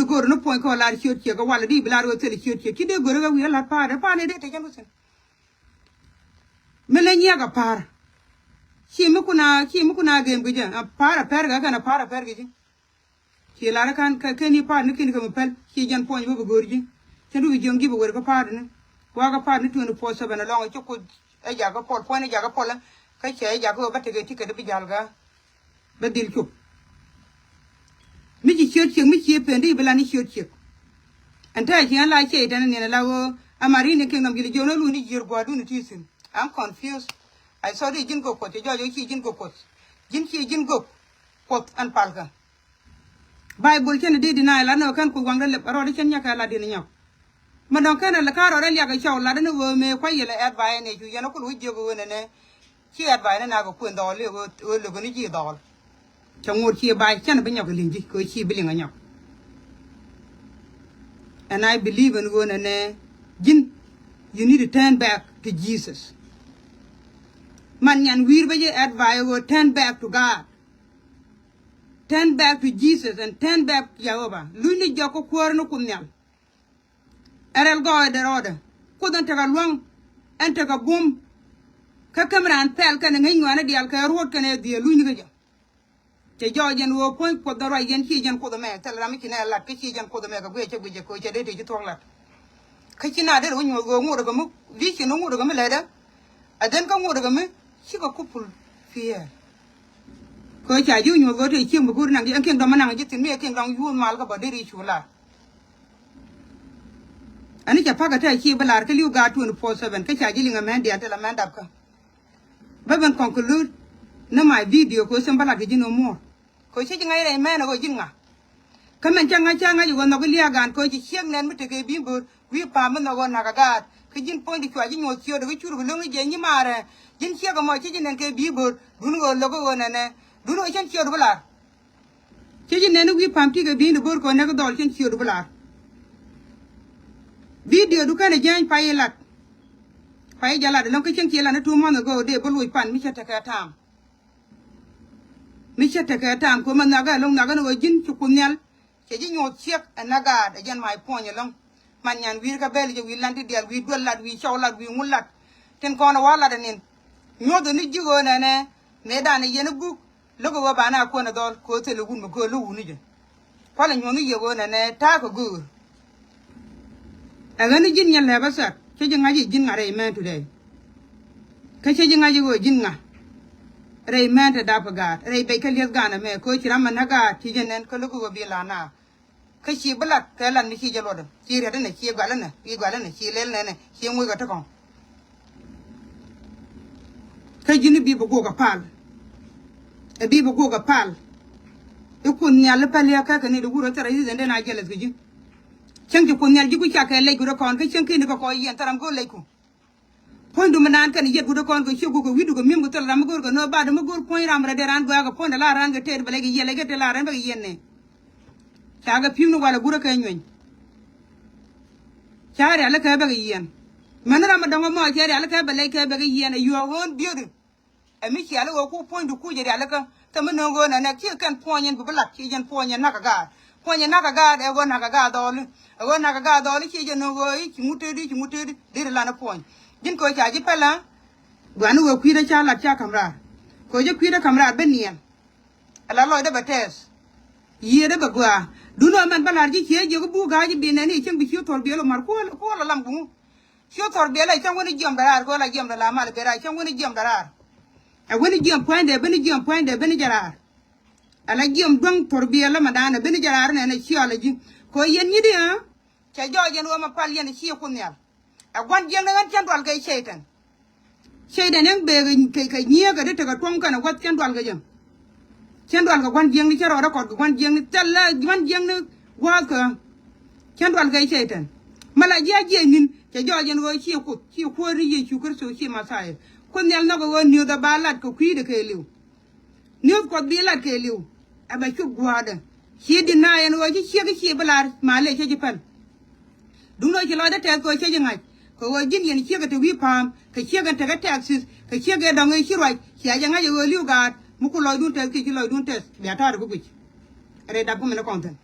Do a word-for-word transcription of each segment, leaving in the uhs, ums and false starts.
Go̱r ni puɔ̱ny kɛ lar ciöt ciek kɛ walɛ di bi lar ɣöö thil ciöt ciek ci dee go̱r kɛ wi̱i̱ lat pa̱a̱r pa̱a̱r ni dee te cɛ luth thi̱n. Mi lɛ nyiɛk a pa̱a̱r. Ci mi kun a ci mi kun a gem kɛ jɛ a pa̱a̱r a pɛr kɛ kɛn a pa̱a̱r a pɛr kɛ ji̱. Ci lar kan kɛ kɛn i̱ pa̱a̱r ni kin kɛ mi pɛl ci jɛn puɔ̱ny bä bi go̱r ji̱. Cɛ du bi jiɔŋ ji̱ bi wer kɛ pa̱a̱r ni. Wakä pa̱a̱r ni twenty four seven alɔŋ ci kuc ɛ jakä pɔl puɔ̱ny ɛ jakä pɔl ɛ. Kä cɛ ɛ jakä ɣöö bä tekɛ ticket bi jal kä. Bä dhil cop. Mi ci ciöt ciek mi ci pen di bi lan i̱ ciöt ciek. Ɛn tɛɛ ci ɛn la ciɛ itɛn niɛn ala ɣöö ama ri ni kingdom jili jiɔn ɛ luni jiër gua̱a̱dun iti thi̱n. I'm confused. I thought i̱ ji̱n gök kuɔth ci jɔɔc ɣöö ci ji̱n gök kuɔth. Ji̱n ci ji̱n gök kuɔth ɛn palkä. Bible cɛn di deny lat ni ɣöö kɛn kuc waŋdä lɛp a rɔɔdä cɛn nyakɛ lat diɛn nyɔk. Mɛ dɔ̱ŋ kɛn a lɛ ka̱r rɔɔdä liak a cɔw lat ni ɣöö mëë kua̱c yɛlɛ advice ni cu yɛn a kul wi̱c jiök ɣöö nɛnɛ. Ci advice ni nak a kuën dhɔɔl i̱ ɣöö lök ni ji̱ dhɔɔl. Cɛ ŋot ci ba̱a̱c cɛn bi nyɔk li̱ŋ ji̱ kɛ ci bi liŋ a nyɔk. And I believe in ɣöö nɛnɛ ji̱n you need to turn back to Jesus. Man nyan wi̱i̱r bä jɛ advice ɣöö turn back to God. Turn back to Jesus and turn back to Jehovah. Luny ni jɔk kä kuäär ni Kuoth Nhial. Ɛ rɛl gɔɔydɛ rɔɔdɛ. Kuoth ɛn tekɛ luäŋ ɛn tekɛ buɔ̱m. Kä käm raan pɛl kɛnɛ ŋäc ŋɔaani diaal kɛ ruɔ̱t kɛnɛ dhiee luny ni kä jɛ. Cɛ jɔɔc jɛn ɣöö puɔ̱ny Kuoth ɛn ruac yɛn ci jɛn Kuoth ɛmɛ thil ram mi ci nɛ lat kä ci jɛn Kuoth ɛmɛ kɛ guiɛ cɛ guic jɛ kɛ ɣöö cɛ dee tëë ci thuɔ̱k lat. Kä ci na derɛ wä nyuɔ̱th ɣöö ŋot ɛ kɛ mi vision ŋot ɛ kɛ mi lɛtdä. Ɛ dhen kä ŋot ɛ kɛ mi cikɛ kupul piɛɛr. Kɛ ɣöö ca ji̱ wä nyuɔ̱th ɣöö tëë cieŋ bi go̱o̱ri naŋ ji̱ ɛn kiɛŋ dɔ̱ŋ mi naŋ ji̱ thi̱n mi ɛ kiɛŋ dɔ̱ŋ yuuth mal kä bä deri cu lar. Ani ca pa̱k ɛ tɛɛ ci bi lar kä li̱w gaat twenty four seven kä ca ji̱ liŋ ɛmɛn diaal ti la mɛn dapkä. Bä ben conclude ni my video kɛ ɣöö thi̱n bä lat kɛ ji̱ no more. Kɛ ɣöö cä ji̱ ŋa̱c rɛy mɛn ɛ ɣöö ji̱n ŋa. Kä mɛn cä ŋa̱c cä ŋa̱c ɛ ɣöö nhɔk i̱ lia̱a̱ gaan kɛ ɣöö ci ciek nɛn mi tekɛ bi̱i̱ bo̱o̱r wi̱i̱ pa̱a̱m mi nhɔk ɣöö na̱k ɛ gaat. Kä ji̱n puɔ̱nydɛ cua ji̱ nyuɔ̱th ciötdɛ kä cur bi lo̱ŋ i̱ jɛ nyimaarɛ. Ji̱n ciek ɛmɔ ci ji̱ nɛn kɛ bi̱i̱ bo̱o̱r duundɛ ɣöö lo̱k ɛ ɣöö nɛnɛ. Duundɛ ɣöö cän ciötdu bi lar. Ci ji̱ nɛn i̱ wi̱i̱ pa̱a̱m ti kɛ bi̱i̱ni bo̱o̱r kɛ ɣöö näk dhɔl cän ciötdu bi lar. Video du kɛnɛ jiäny pay ilat. Pay jɛ lat ɛlɔ̱ŋ kä cäŋ ci lat ni two months ago dee bä loc pan mi cä tekɛ ta̱a̱m. Mi cä tekɛ ta̱a̱m kɛ ɣöö mɛ nhɔakɛ ɛlɔ̱ŋ nhɔakɛ ni ɣöö ji̱n ci Kuoth Nhial. Cɛ ji̱ nyuɔ̱th ciek ɛ näk gaat ɛ jɛn mac puɔ̱ny ɛlɔ̱ŋ. Man nyan wi̱i̱r kä bɛl jɛ wi̱i̱ lan ti diaal wi̱i̱ duel lat wi̱i̱ cɔw lat wi̱i̱ ŋul lat. Tin kɔn ɛ wa̱a̱ lat ɛ nin. Nyuɔ̱th ɛ ni ji̱ ɣöö nɛnɛ mëëdan ɛ yɛn ɛ guk. Lo̱k ɛ ɣöö banɛ a kuɛn ɛ dhɔl kɛ ɣöö thilɛ wun mi kööl lo̱k wun ni jɛ. Kualɛ nyuɔ̱th ni yɛ ɣöö nɛnɛ ta̱a̱ kɛ göör. Ɛ ɣän ni ji̱n nyɛ lɛpä sɛk cä ji̱ ŋa̱c i̱ ji̱n ŋa̱ rɛy mɛn today. Kä cä ji̱ ŋa̱c i̱ ɣöö ji̱n ŋa̱ rɛy mɛn te dap kɛ gaat rɛy bɛc kä li̱eth gaan ɛmɛ kɛ ɣöö ci ram mɛn ɛ gaat ci jɛ nɛn kä lo̱k i̱ ɣöö bi la naar. Kä ci bi lat kɛ lat mi ci jɛ luɔtdä ci riɛt inɛ ci gual inɛ ci gual inɛ ci lɛl inɛ inɛ ci ŋuc kɛ ti kɔŋ. Kä ji̱n i̱ bi bi guɔk kɛ pal. Ɛ bi bi guɔk kɛ pal. I̱ Kuoth Nhial i̱ päl yɛ kä kɛ ni di wurä thɛrɛ i̱ dhɛn den a jɛlɛth kɛ ji̱. Cäŋ ci Kuoth Nhial ji̱ ku cakɛ lɛc ku rɛ kɔn kä cäŋ kini kɛ kɔ yɛn thɛrɛ mi go̱o̱r lɛc ku. Puɔ̱nydu mi naan kɛn yiɛt guut ɛ kɔn kɛ ciök guut kɛ wi̱cdu kɛ mi̱em kɛ thil ram mi go̱o̱r kɛ nöö batdu mi go̱o̱r puɔ̱ny ram rɛ dee raan gua̱a̱k kɛ puɔ̱nydɛ la raan kɛ tëët bɛ lɛc kɛ yiɛl lɛc kɛ tëë la raan bɛ kɛ yiɛn nɛ. Ca kɛ pi̱w ni walɛ guut ɛ kɛ nyuɛny. Ca rialikä bɛ kɛ yiɛn. Mɛn ram mi dɔ̱ŋ ɛmɔ cɛ rialikä bɛ lɛc kɛ bɛ kɛ yiɛn ɛ yuɔ̱ɔ̱k ɣöön biöödi. Ɛ mi cialikä ɣöö ku puɔ̱nydu kucɛ rialikä. Thɛ mi nööŋ ɣöö nɛnɛ ci kɛn puɔ̱ny ɛn bi bi lat ci jɛn puɔ̱ny ɛn na̱k ɛ gaat. Puɔ̱ny ɛn na̱k ɛ gaat ɛ ɣöö na̱k ɛ gaat dhɔɔli. Ɛ ɣöö na̱k ɛ gaat dhɔɔli ci jɛn nööŋ ɣöö i̱ ci ŋut tëëdi ci ŋut tëëdi deri lan ɛ puɔ̱ny. Ji̱n kɛ ɣöö ca ji̱ pɛlä. Gua̱ni ɣöö kui̱dä ca lat ca ka̱m raar. Kɛ ɣöö jɛ kui̱dä ka̱m raar ben niɛn. Ɛ la lɔcdä bɛ tɛɛth. Yiëëdä bɛ gɔaa. Duundɛ ɣöö mɛn bä la̱r ji̱ ciɛ jiök i̱ buk ga̱a̱c i̱ bi nɛn i̱ cäŋ bi ci thɔl biɛl ɔ ma̱r kuɔl kuɔl ɔ lam guŋu. Ci thɔr biɛl ɛ cäŋ wen i̱ jiɔmdɛ raar kɛ ɣöö la jiɔmdɛ la mal i̱ ben raar cäŋ wen i̱ jiɔmdɛ raar. Ɛ wen i̱ jiɔm puɔ̱nydɛ ben i̱ jiɔm puɔ̱nydɛ ben i̱ jɛ raar. Ɛ la jiɔm duäŋ thɔr biɛl ɛ mɛndan ɛ ben i̱ jɛ raar nɛn ɛ ciɔl ɛ ji̱. Kɛ ɣöö yɛn nyi̱t i̱ ɣä. Cɛ jɔɔc yɛn ɣöö mɛ pal yɛn i̱ ci Kuoth Nhial. Ɛ gua̱n jiäkni ɣän cän dual kɛ cɛy-tan. Cɛy-tan ɛn bëë kɛ, kɛ, kɛ nyiëëk kɛ ti tekɛ tuɔ̱ŋ kɛnɛ gua̱th cän dual kɛ jɛ. Cän dual kɛ gua̱n jiäkni cä rɔɔdä kɔt kɛ gua̱n jiäkni thilɛ gua̱n jiäkni gua̱a̱th kɛ. Cän dual kɛ cɛy-tan. Mɛ la jiac jiɛc ni̱n cɛ jɔɔc ɛn ɣöö ciɛ Kuoth ciɛ Kuäär ni Yecu Kritho ciɛ Mɛthia. Kuoth Nhial nhɔk ɛ ɣöö niöth ɛ ba lat kɛ kui̱dɛ kɛɛliw. Niöth Kuɔth bi lat kɛɛliw. Ɛ bɛ cuk gua̱a̱dɛ. Ci deny ɛn ɣöö ci ciek i̱ ci bi lar malɛ cä ji̱ päl. Duundɛ ɣöö ci lɔcdä tɛth kɛ ɣöö cä ji̱ ŋa̱c kɛ ɣöö ji̱n yɛn ciek ɛ te wi̱i̱ pa̱a̱m kɛ ciek ɛn tekɛ taxes kɛ ciek ɛ dɔ̱ŋ ëë ci ruac. Cia jɛ ŋa̱c ɛ ɣöö li̱w gaat mi ku lɔcdun tɛth kiɛ ci lɔcdun tɛth bia ta̱a̱r ɛ bi guic. Ɛ rɛy dap kä min ɛ kɔn thi̱n.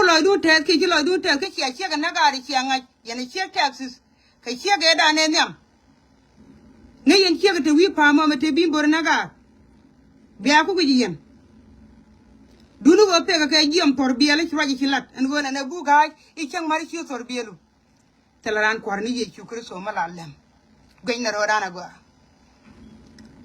Lɔcdun tɛth kiɛ ci lɔcdun tɛth kä cia ciek ɛ näk gaat cia ŋa̱c yɛn ɛ ciek taxes. Kɛ ciek ɛ dan ɛ nhiam. Ŋäc yɛn ciek ɛ te wi̱i̱ pa̱a̱m mɔ mɛ te bi̱i̱n bo̱r ɛ näk gaat. Bia ku guic yɛn. Duni ɣöö pekɛ kɛ jiɔm thɔr biɛl i̱ ci ruac i̱ ci lat ɛn ɣöö nɛn ɛ buk ga̱a̱c i̱ cäŋ ma̱r i̱ ci thɔr biɛlu. Thilɛ raan kua̱r ni Yecu Kritho mi la lɛm. Guic nɛ ro̱o̱dan agɔaa.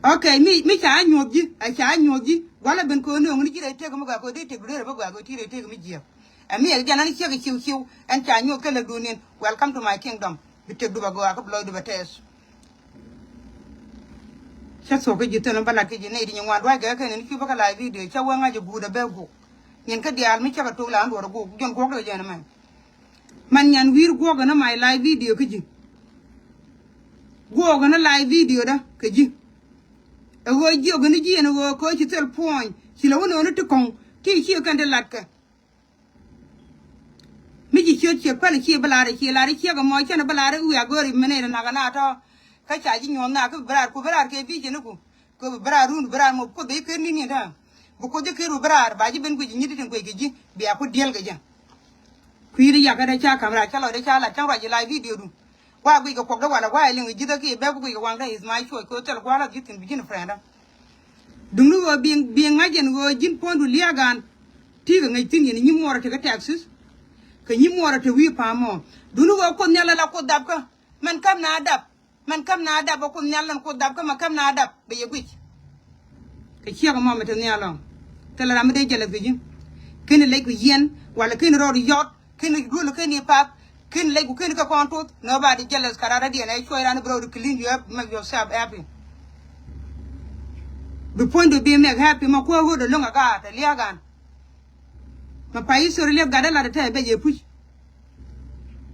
Ok, mi, mi ca nyuɔth ji̱, a ca nyuɔth ji̱. Gualɛ ben ko̱ nööŋ ni ji̱ rɛy tëk mi gɔaa ko̱ dee tëk du dee rɛ bä gɔaa ko̱ ti rɛy tëk mi jiääk. Ɛ mi ɛk dian ɛn ciek ciw ciw ɛn ca nyuɔth kä läkdun niɛn. Welcome to my kingdom. Bi tëk du bä gɔaa kä bi lɔcdu bä tɛɛth. Cä thuɔ̱k kä ji̱ thil mi bä lat kä ji̱ nɛy di nyin ŋuan dua̱ckɛ kä kɛn in cu bä kä live video cä wee ŋa̱c ɛ guut ɛ bɛ guk. Nyin kä diaal mi cä kɛ tok la ɛn duɔ̱ɔ̱r ɛ guk jiɔn guɔ̱k dee jɛn ɛmɛn. Man nyan wi̱i̱r guɔ̱ɔ̱k ɛn ɛ my live video kä ji̱. Guɔ̱ɔ̱k ɛn ɛ live video dä kɛ ji̱. Ɛ ɣöö jiök ɛn ji̱ ɛn ɛ ɣöö kɛ ɣöö ci thil puɔ̱ny ci lɛ wä nööni ti kɔ̱ŋ ti cië kɛn ti latkɛ. Mi ci ciöt ciek päl ci bi la̱r ci la̱r ciek ɛmɔ cɛn bi la̱r wi̱i̱ a go̱o̱ri mi nɛy ri nak ɛn a tɔ̱. Kä ca ji̱ nyuɔ̱th nak kä bi raar ku bi raar kɛ vision iku. Kɛ bi raar run bi raar mɔ kuoth i̱ ker ni̱n ni̱n tääm. Bi kuoth i̱ ker bi raar ba ji̱ ben guic i̱ nyit i̱ tin guic kɛ ji̱ bia ku diɛl kɛ jɛ. Kui̱ri yakä dee ca ka̱m raar ca lɔc dee ca lat cäŋ ruac i̱ live video du. Wa guic kɛ kuɔk dee walɛ wa i̱ liŋ i̱ ji̱thä ki i̱ bɛk bi guic kɛ waŋ dee is my choice kɛ thil gua̱lä ji̱ thi̱n bi ji̱n friend. Duŋni ɣöö bi ŋa̱c ɛn ɣöö ji̱n puɔ̱ndu lia̱a̱ gan. Ti̱i̱ kɛ ŋäc thi̱n yɛn nyimuɔɔrä tekɛ taxes. Kɛ nyimuɔɔrä te wi̱i̱ pa̱a̱m mɔ. Duŋni ɣöö kuoth nhial ala kuoth dapkä. Mɛn käm na dap. Mɛn käm na dap ɛ kuoth nhial ɛn kuoth dapkä mɛ käm na dap bɛ yɛ guic. Kɛ ciek ɛmɔ mɛ te nhial ɔ. Thilɛ ram mi dee jealous kɛ ji̱. Keni lec ku yiɛn walɛ keni rɔɔd yɔt. Keni duel keni path. Keni lec ku keni kɛ kɔn tuth. Nobody jealous kɛ rat radiɛn ɛ cuɔy ran bi rɔɔd clean you up, make yourself happy. Bi puɔ̱nydu bi make happy ma kuäär ɣöödɛ lo̱ŋ a gaat ɛ lia̱a̱ gan. Ma pay history liep gat ɛ lat ɛ tɛɛ bɛc ɛ puc.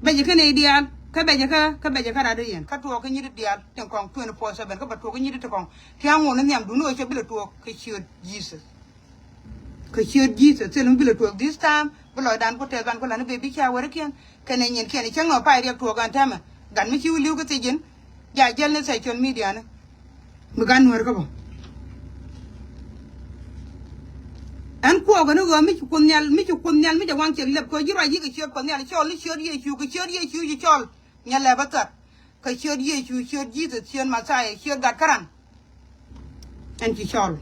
Bɛc ɛ kä nɛy diaal kä bɛc ɛ kä kä bɛc ɛ kä rat ɛ yɛn kä tuɔɔk kä nyit diaal tin kɔŋ twenty four seven kä bɛ tuɔɔk kä nyit ti kɔŋ. Tiaŋ ŋun ni nhiam duni ɣöö cɛ bi lɛ tuɔɔk kɛ ciöt Jesus. Kɛ ciöt Jesus thil mi bi lɛ tuɔɔk this time. Bi lɔcdan ku tɛth ban ku lan i̱ bee bi ca werikiɛn kɛnɛ nyiɛnkiɛn i̱ cäŋ nɔ pay riɛk tuɔɔk ɛn tɛmɛ. Gat mi ci wi̱i̱ li̱w kä thiec ji̱n. Ja jäl ni social media ni. Mi gat nuäär kä bä. Ɛn kuɔɔk ɛn ɣöö mi ci kuoth nhial mi ci kuoth nhial mi jɛ waŋ ciek lɛp kɛ ji̱ ruac yi̱k kɛ ciöt kuoth nhial cɔl ni ciöt Yecu kɛ ciöt Yecu ci cɔl. Nhial lɛ bä thɔt. Kɛ ciöt Yecu ciöt Jesus ciöt Messiah ciöt gat käran. Ɛn ci cɔl.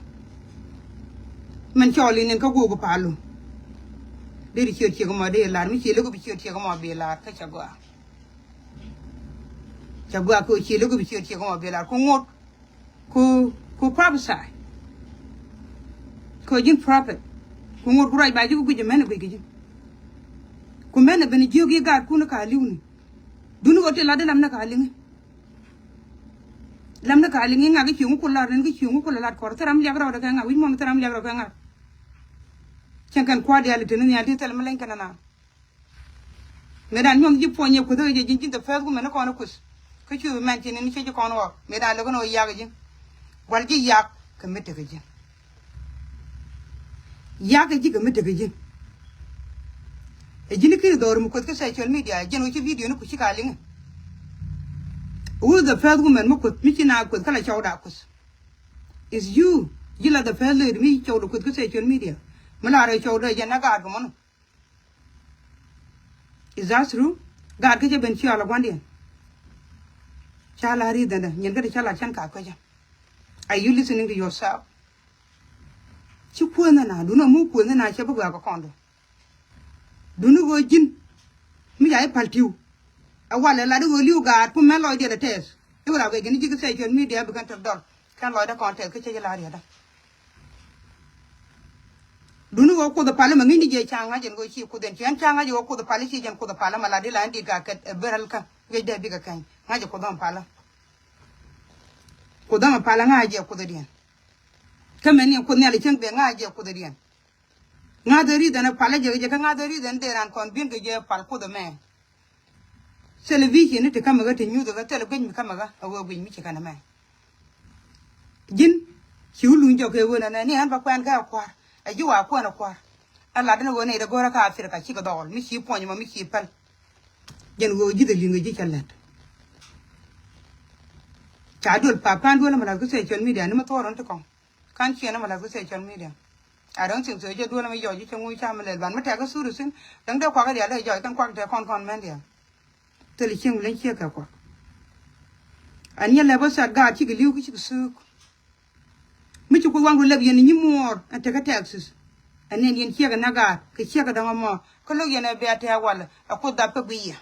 Mɛn cɔl in ɛn kä guuk pal lu. Dee di ciöt ciek ɛmɔ dee lar mi ci lek bi ciöt ciek ɛmɔ bi lar kä cɛ gɔaa. Cɛ gɔaa kɛ ɣöö ci lek bi ciöt ciek ɛmɔ bi lar ku ŋot. Ku ku prophesy. Kɛ ɣöö ji̱n prophet. Ku ŋot ku ruac ba ji̱ ku guic ɛmɛn ɛ guic kɛ ji̱. Ku mɛn ɛ ben jiök i̱ gaatkun ɛ ka li̱wni. Duni ɣöö ti lat i̱ lam ni ka liŋi. Lam ni ka liŋi ŋak i̱ ciöŋ i̱ ku lat rin ki ciöŋ i̱ ku lat kɔr thil ram liak rɔɔdɛ kɛ ŋak wi̱c muɔ̱n thil ram liak rɔɔdɛ kɛ ŋak. Cɛn kɛn kua̱r diaal i̱ teni nhial ti thil mi leny kɛn ɛnan. Mëë dan nyuɔ̱th ji̱ puɔ̱ny yɛ kueth kä jɛ ji̱n ji̱n the first woman ni kɔn i̱ kueth. Kä cuɛ bi mɛn ci ni ni cɛ ji̱ kɔn ɣɔk mëë dan lo̱k ni ɣöö yak ji̱. Gua̱l ji̱ yak kɛ mi tekɛ ji̱. Yak ji̱ kɛ mi tekɛ ji̱. Ɛ ji̱n i̱ ki̱n dhɔr mi kueth kä social media ɛ ji̱n ɣöö ci video ni ku ci ka liŋi. Who is the first woman mi kueth mi ci na kueth kä la cɔw da kueth. Is you. Ji̱ la the first lady mi cɔw da kueth kä social media. Mi la rɛ cɔw da jɛn na gaat kɛ mɔni. Is that true? Gaat kä cä ben ciɔl a gua̱ndiɛn. Ca la ri̱th ɛndɛ nyin kä ti ca la cɛn ka kuecä. Are you listening to yourself? Ci kuënhä na dun a mu kuënhä na cɛ bi gɔaa kɛ kɔn dun. Duni ɣöö ji̱n mi ca i̱ pal ti̱w. Ɛ walɛ lat i̱ ɣöö li̱w gaat kum mɛn lɔcdiɛn ɛ tɛɛth i̱ ɣöö la guɛc kɛn i̱ ji̱ kä social media bi kɛn tek dɔl. Kɛn lɔcdä kɔn tɛth kä cä ji̱ la̱r yɛtdä. Duni ɣöö kuoth ɛ pal ɛmɛ ŋi̱ni jɛ ca ŋa̱c ɛn ɣöö ci kuoth ɛn ci ɛn ca ŋa̱c ɛ ɣöö kuoth ɛ pal i̱ ci jɛn kuoth ɛ pal ɛmɛ la di la ɛn dit ka kɛt ɛ bär ɛl kä ɣec dee bikɛ kɛny ŋa̱c ɛ kuoth ɛmɛ pal ɛ. Kuoth ɛmɛ pal ɛ ŋa̱c ɛ kuoth ɛ diɛn. Kä mɛn ni ɛ kuoth nhial ɛ cieŋ bee ŋa̱c ɛ kuoth ɛ diɛn. Ŋa̱th ɛ ri̱th ɛn ɛ pal ɛ jɛ kɛ jɛ kä ŋa̱th ɛ ri̱th ɛn dee ran kɔn bi̱n kɛ jɛ pal kuoth ɛmɛ. Television ni ti ka̱mɛ ɣä ti nyuuth ɛ ɣä thilɛ guic mi ka̱mɛ ɣä ɛ ɣöö guic mi ci kɛn ɛmɛ. Ji̱n ci wä luny jɔk kɛ ɣöö nɛnɛ ni ɣän bä kuɛn kɛ ɛ kua̱r ɛ ji̱ wa kuɛn ɛ kua̱r. Ɛ lat ɛn ɣöö nɛy dee go̱rä kä Africa cikɛ dhɔɔl mi ci puɔ̱ny ɛmɔ mi ci päl. Jɛn ɣöö ji̱th ɛ li̱ŋ ɛ ji̱ cä lɛt. Ca duel pap ka̱n duel ɛmɛ lath kä social media ni mi thuɔɔr ɣän ti kɔŋ. Ka̱n ciɛn ɛmɛ lath kä social media. I don't think so. Cɛ duel mi jɔc cɛ ŋuc ca mi lɛl ban mi tɛk kä suri sin. Däŋ dee kuak dial dee jɔc kɛn kuak tɛ kɔn kɔn mɛn dial. Thil cieŋ mi leny ciek kɛ kuak. Ɛn nyɛ lɛp ɣä sat gaat cikɛ li̱w ki cikɛ suuk. Mi ci kuoth waŋdu lɛp yɛn nyimuɔɔr ɛn tekä Texas. Ɛn nɛn yɛn ciek ɛ na gaat kɛ ciek ɛ dɔ̱ŋ ɛmɔ kä lo̱k yɛn ɛ bia tɛɛk walɛ ɛ kuoth dhap kä guiy yɛ.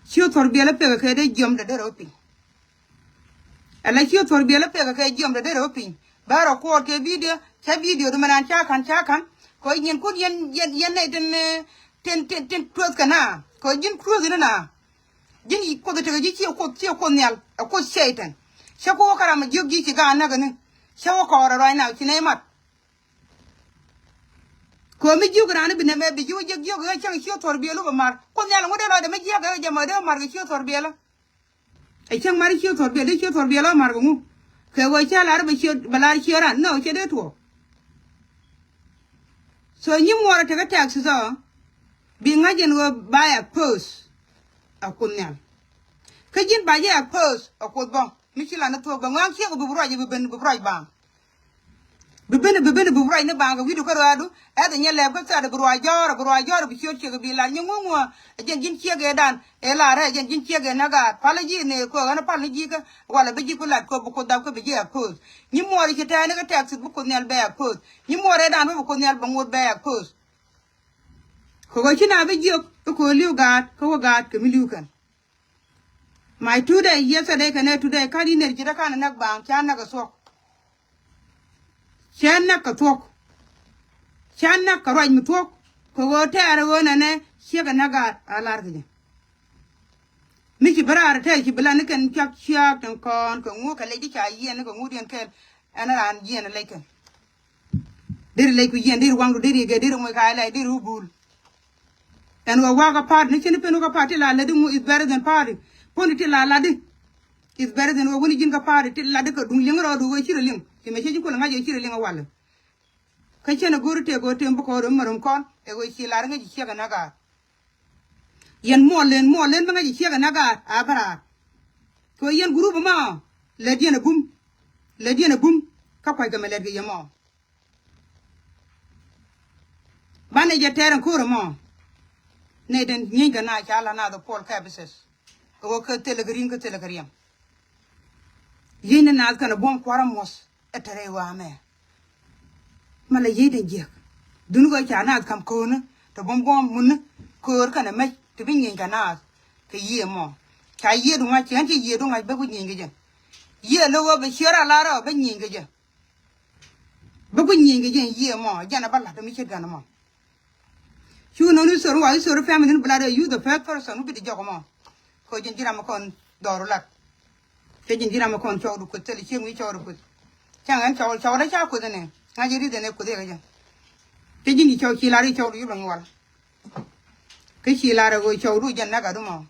Ci thuɔr biɛl ɛ pekɛ kɛ dee jiɔmdɛ dee rɛw piny. Ala ci thuɔr biɛl ɛ pekɛ kɛ jiɔmdɛ dee rɛw piny. Bä rɔ kuɔɔr kɛ bidio ca bidio di mɛnan ca ka̱n ca ka̱n. Kɛ ɣöö nyinkun yɛn yɛn yɛn nɛy tin eh, tin tin tin truth kɛ na kɛ ɣöö ji̱n truth ni na. Ji̱n kuoth tekɛ ji̱ ciɛ kuoth ciɛ kuoth nhial ɛ kuoth cɛy-tan. Cä ku wä kä ram ɛ jiök ji̱ ci ga̱a̱n näk ni. Cä wä kɔɔr ɛ ruac na ci nɛy mat. Kɛ ɣöö mi jiök raan bi nɛmɛ bi ji̱ wä jiök jiök ɣä cäŋ ci thuɔr biɛl wä bɛ mar kuoth nhial ŋut dee lɔcdɛ mi jiäk ɛ jɛ mɔ dee mar kɛ ci thuɔr biɛl. Ɛ cäŋ mari ciö thuɔr biɛl, dee ciö thuɔr biɛl ɔ mar kɛ ŋu? Kɛ ɣöö cä lar bɛ ciö bɛ lar ciö ran nɔ cɛ dee tuɔɔk. So nyi muɔɔr ɛ tekä Texas ɔ bi ŋa̱c ɛn ɣöö ba expose ɛ kuoth nhial. Kä ji̱n ba jɛ expose ɛ kuoth bä mi ci lan ni thuɔɔk bɛ ŋɔaŋ ciek ɔ bi bi ruac bi ben bi ruac baaŋ. Bi ben bi ben bi ruac ni baŋ kɛ wi̱du kä ruaadu. Ɛth nyɛ lɛp kä thaat bi ruac jɔɔr bi ruac jɔɔr bi ciöt ciek bi lar nyɛ ŋuŋuɔ. Ɛ jɛn ji̱n ciek ɛ dan ɛ lar ɛ jɛn ji̱n ciek ɛ na gaat pal ji̱ ni kɛ ɣän pal ni ji̱ kä walɛ bi ji̱ ku lat kɛ bi ku dhap kä bi ji̱ ɛ ko̱o̱th. Nyi muɔɔr ci tɛɛni kä Texas bi ku nhial bɛ ɛ ko̱o̱th. Nyi muɔɔr ɛ dan bi bi ku nhial bɛ ŋot bɛ ɛ ko̱o̱th. Kɛ ɣöö ci na bi jiök bi ko̱o̱th li̱w gaat kä wä gaat kɛ mi li̱w kɛn. My two day yesterday kɛnɛ today kä di ner ji̱ dä kan näk baaŋ ca näk kɛ thuɔ̱k. Ca näk kɛ thuɔ̱k. Ca näk kɛ ruac mi thuɔ̱k. Kɛ ɣöö tɛɛr ɣöö nɛnɛ ciek kɛ näk gaat a lar kɛ jɛ. Mi ci bi raar tɛɛr ci bi lan ni kɛn cak ciaak tin kɔn kɛ ŋu kɛ lec di ca yiɛn ni kɛ ŋu diɛn kɛl. Ɛn raan yiɛn lec kɛn. Deri lec ku yiɛn deri waŋdu deri gɛ deri moc ka ilɛc deri wä bul. Ɛn wä wakä party ni cini pen wä kä party ti la lätdi ŋu is better than party. Puɔ̱n ti la lätdi is better than wä wuni ji̱n kä party ti lätdi kɛ duŋ liŋ rɔɔdu wä cirɛ liŋ. Ci mɛ cɛ ji̱ kulɛ ŋa̱c wä cirɛ liŋ a walɛ. Kä cɛn a go̱ri tëë go̱ tem bi kɔɔr wä mɛ rom kɔn ɛ wä ci lar ŋäc ci ciek ɛ na gaat. Yɛn muɔl len muɔl len mi ŋäc ciek ɛ na gaat a bä raar. Kɛ yɛn gurup ɛmɔ lɛt yɛn ɛ bum. Lɛt yɛn ɛ bum kä kua̱ckɛ mɛ lɛt kɛ yɛ mɔ. Banɛ jɛ tɛɛr ɛn ko̱r ɛmɔ. Nɛ den nyieeny kɛ na ca la na the Paul kɛ bises. Kɛ wä kä thilɛ kɛ ri̱ŋ kä thilɛ kɛ riɛm. Yieny ni naath kɛn ɛ buɔ̱m kua̱r ɛmuɔth. Ɛ tɛrɛ iwaamɛ. Malɛ yiey den jiɛk duni kɛ ca naath kam ko̱o̱ni tɛ buɔ̱m buɔ̱m muni. Köör kɛnɛ mec ti bi nyieny kɛ naath. Kɛ yiëë mɔ ca yiëë duŋac ci ɣän ci yiëë duŋac bä ku nyieny kɛ jɛ. Yiëë lo̱k ɣä bɛ ciöör a lar ɣä bä nyieny kɛ jɛ. Bä ku nyieny kɛ jɛ yiëë mɔ jɛn a bä la̱t mi ce̱t gan mɔ. Cu nɔni sor wa isor family ni bi lat ɛ you the first person who bi di jɔk mɔ. Kɛ jɛn ji̱ ram kɔn dhɔru lat. Kɛ jɛn ji̱ ram kɔn cɔwdu kueth thil cieŋ wi̱i̱ cɔwdu kueth. Cäŋ ɛn cɔw cɔw dee ca kueth ɛnɛ ŋa̱c i̱ ri̱th ɛnɛ kueth i̱ kɛ jɛn. Kɛ ji̱n ji̱ cɔw ci lar i̱ cɔwdu i̱ lɔŋ i̱ wal. Kɛ ci lar ɛ ɣöö cɔwdu jɛn näk adu mɔ.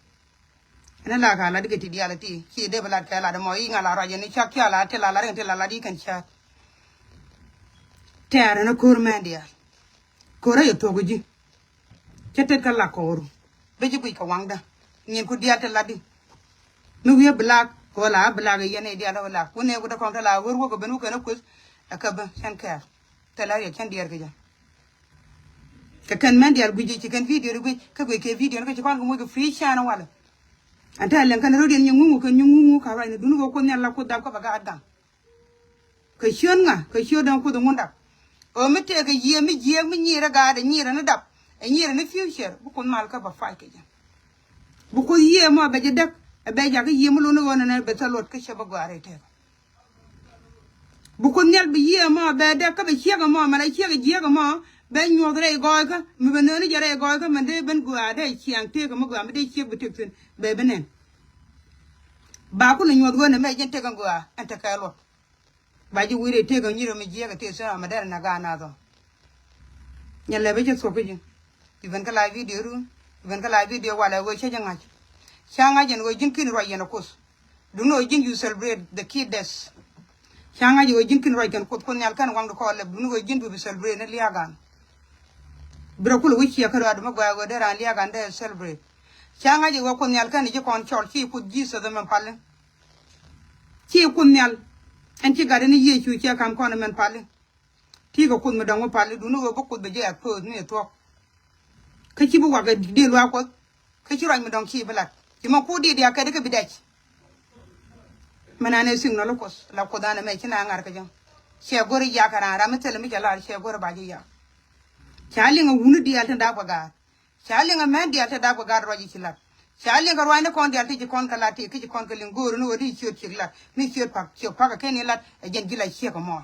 Ɛn la ka lat kɛ ti diaal ti ci dee bi lat kɛ lat mɔ i̱ ŋa la ruac ɛn i̱ cak ci a lat ti la lat kɛn ti la lat i̱ kɛn cak. Tɛɛr ɛn a ko̱r mɛn diaal. Ko̱r a yɛ thuɔ̱k ji̱. Cä tet kä lak kɔɔru. Bi ji̱ guic kɛ waŋdä. Nyin ku diaal ti latdi. Mi wi̱i̱ black kɛ wä la black yɛn i̱ diaal wä lak wä nɛɛku dä kɔn te la wër wä kɛ ben wä kɛn a kueth. Ɛ kä bä cɛn kɛɛr. Thilɛ riɛk cɛn diɛɛr kɛ jɛ. Kɛ kɛn mɛn diaal guic jɛ ci kɛn video di guic kä guic kɛ video ni kä ci kɔn kɛ moc kɛ free channel walɛ. Ɛn te a lɛŋ kɛn ro̱diɛn nyi ŋuŋu kɛn nyi ŋuŋu ka ruacni duni kɛ kuoth ni ala kuoth dap kä bɛ gaat gaŋ. Kɛ ciöt ŋa kɛ ciöt däŋ kuoth ŋun dap. Ɣöö mi tëëkɛ yiëë mi jiääk mi nyiirɛ gaatdɛ nyiirɛ ni dap ɛ nyiirɛ ni future bi kuoth mal kä bɛ fight kɛ jɛ. Bi kuoth yiëë mɔ bɛ jɛ däk ɛ bɛ jakä yiëë mi luni ɣöö nɛnɛ bɛ thil luɔt kä cɛ bä gɔaa rɛy tëëkä. Bi Kuoth Nhial bi yiëë ɛmɔ bɛ dɛk kä bɛ ciek ɛmɔ mɛn a ciek ɛ jiek ɛmɔ bɛ nyuɔth rɛy gɔɔykä mi bɛ nööni jɛ rɛy gɔɔykä mɛn dee ben gɔaa dee ciaŋ tëëk ɛmɔ gɔaa mi dee ciek bi tëk thi̱n bɛ bi nɛn. Ba kulɛ nyuɔth ɣöö nɛ mɛ jɛn tëk ɛn gɔaa ɛn tekɛ luɔt. Ba ji̱ wi̱i̱ rɛy tëëk ɛn nyirɛ mi jiek ɛ tëëk thi̱n amɛ dɛr ɛn a gaat nath ɔ. Nyɛ lɛ bä cä thuɔ̱k kä ji̱. Bi ben kä la video run. Bi ben kä la video walɛ ɣöö cä jɛ ŋa̱c. Ca ŋa̱c ɛn ɣöö ji̱n ki̱n ruac yɛn ɛ Kuoth. Duŋni ɣöö ji̱n you celebrate the kid death. Ca ŋa̱c ɣöö ji̱n ki̱n ruac kɛn Kuoth Kuoth Nhial kɛn waŋdu kɔɔl lɛp duŋni ɣöö ji̱n du bi celebrate ni lia̱a̱ gan. Bi rɔ kulɛ wi̱c ciɛ kä ruaadu mi gɔaa ɣöö dee raan lia̱a̱ gan dee celebrate. Ca ŋa̱c ɣöö Kuoth Nhial kɛn ji̱ kɔn cɔl ci Kuoth Jesus ɛmɛn pali. Ci Kuoth Nhial ɛn ci gat ni Yecu cɛ ka̱m kɔn ɛmɛn pali. Ti kɛ Kuoth mi dɔ̱ŋ mi pal i̱ duŋni ɣöö bä Kuoth bɛ jɛ expose ni ɛ thuɔ̱k. Kä ci bi wak ɛ dee luaak Kuɔth. Kä ci ruac mi dɔ̱ŋ ci bi lat. Ci ma ku diit ya kɛ di kɛ bi dɛc. Mɛ nan ɛ signal Kuɔth la Kuoth an ɛmɛ ci na ŋa̱r kɛ jɔ̱ŋ. Ciɛ go̱r i̱ yak kɛ raan ram mi thilɛ mi cɛ lar ciɛ go̱r i̱ ba ji̱ yak. Ca liŋ ɛ wuni diaal tin daak bɛ gaat. Ca liŋ ɛ mɛn diaal tin daak bɛ gaat ruac i̱ ci lat. Ca liŋ kɛ ruac ni kɔn diaal ti ci kɔn kɛ lat ti ki ci kɔn kɛ liŋ go̱o̱r ni ɣöö di ciöt ciek lat mi ciöt pak ciek pak ɛ kɛn i̱ lat ɛ jɛn ji̱ la ciek ɛmɔ.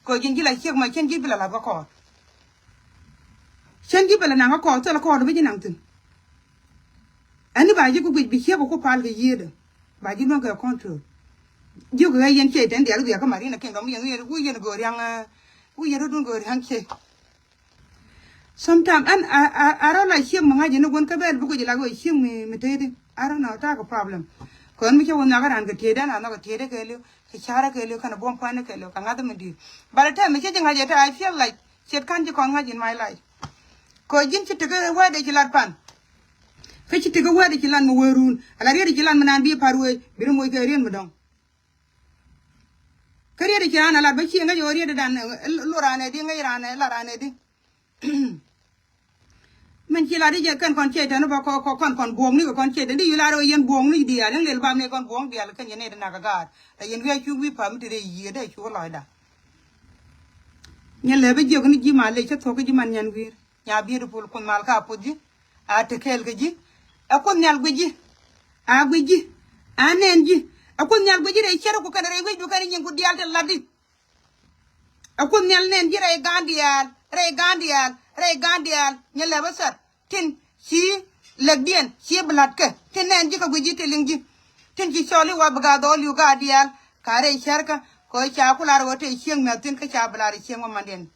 Kɛ ɣöö ji̱n ji̱ la ciek ma cɛn ji̱ bi la lath kä kɔɔt. Cɛn ji̱ bɛ la naŋ kä kɔɔr thilɛ kɔɔr bi ji̱ naŋ thi̱n. Ɛn ni ba ji̱ ku guic bi ciek ku pal kɛ yiëëdä. Ba ji̱ luäŋ kɛ control. Ji̱ ku ɣä yɛn ciey tɛn diaal wiak kä Marina Kingdom wi̱i̱ yɛn wi̱i̱ yɛn go̱o̱r yaŋ wi̱i̱ yɛn rɔ̱dun go̱o̱r yaŋ ciey. Sometime ɛn a rɔ la ciek mi ŋa̱c yɛn ni guän kä bɛl bi guic la kɛ ciek mi mi tëëdi. I don't know, ta̱a̱ kɛ problem. Kɔn mi cä wä nhiak ran kɛ tëëdi ɛn a nhɔk kɛ tëëdi kɛ liw kɛ ca̱rä kɛ liw kɛn a buɔ̱m pua̱ny kɛ liw kɛ ŋa̱th mi di̱i̱t. But tɛm mi cä ji̱ ŋa̱c yɛ ta̱a̱ I feel like Ciet ka̱n ci kɔn ŋa̱c in my life. Kɛ ji̱n ci tekɛ wɛɛt ëë ci lat pan. Kä ci tekɛ wɛɛt ëë ci lat mi wëë run. Ala riet ëë ci lat mi naan bi pa̱r wëë bi ri moc kɛ riet mi dɔ̱ŋ. Kä riet ëë ci raan a lat bä ci ŋäc ɣöö riet ëë dan lo raan ëë di ŋäc raan ëë lat raan ëë di. Min ci lat i̱ jɛ kɛn kɔn ciey tɛn bä kɔ kɔn kɔn buɔ̱ɔ̱ŋni kɛ kɔn ciey tɛn di yu lar ɣöö yɛn buɔ̱ɔ̱ŋni diaal in lel bam ni kɔn buɔ̱ɔ̱ŋ diaal kɛn yɛn ëë di nak a gaat. La yɛn wi̱i̱ a cuk wi̱i̱ pa̱a̱m ti rɛy yiëë dee cuk lɔcda. Nyɛ lɛ bi jiök ni ji̱ mal lɛ cä thuɔ̱k kä ji̱ man nyan wi̱i̱r. Nya beautiful Kuoth mal ka puɔth ji̱. A te kɛɛl kɛ ji̱. Ɛ Kuoth nhial guic ji̱. A guic ji̱. A nɛn ji̱. Ɛ Kuoth nhial guic ji̱ rɛy cär ku kɛn rɛy wi̱c du kɛn nyin ku diaal te lat di. Ɛ Kuoth nhial nɛn ji̱ rɛy gaan diaal rɛy gaan diaal rɛy gaan diaal nyɛ lɛ bä thɛr. Tin ci lɛkdiɛn ci bi la̱t kɛ tin nɛn ji̱ kɛ guic ji̱ ti liŋ ji̱. Tin ci cɔl i̱ wa bi gaa dhɔɔl yuk gaa diaal ka rɛy cärkä kɛ ɣöö ca ku lar ɣöö te cieŋ mɛ̈th thi̱n kä ca bi lar i̱ cieŋ wä mandiɛn.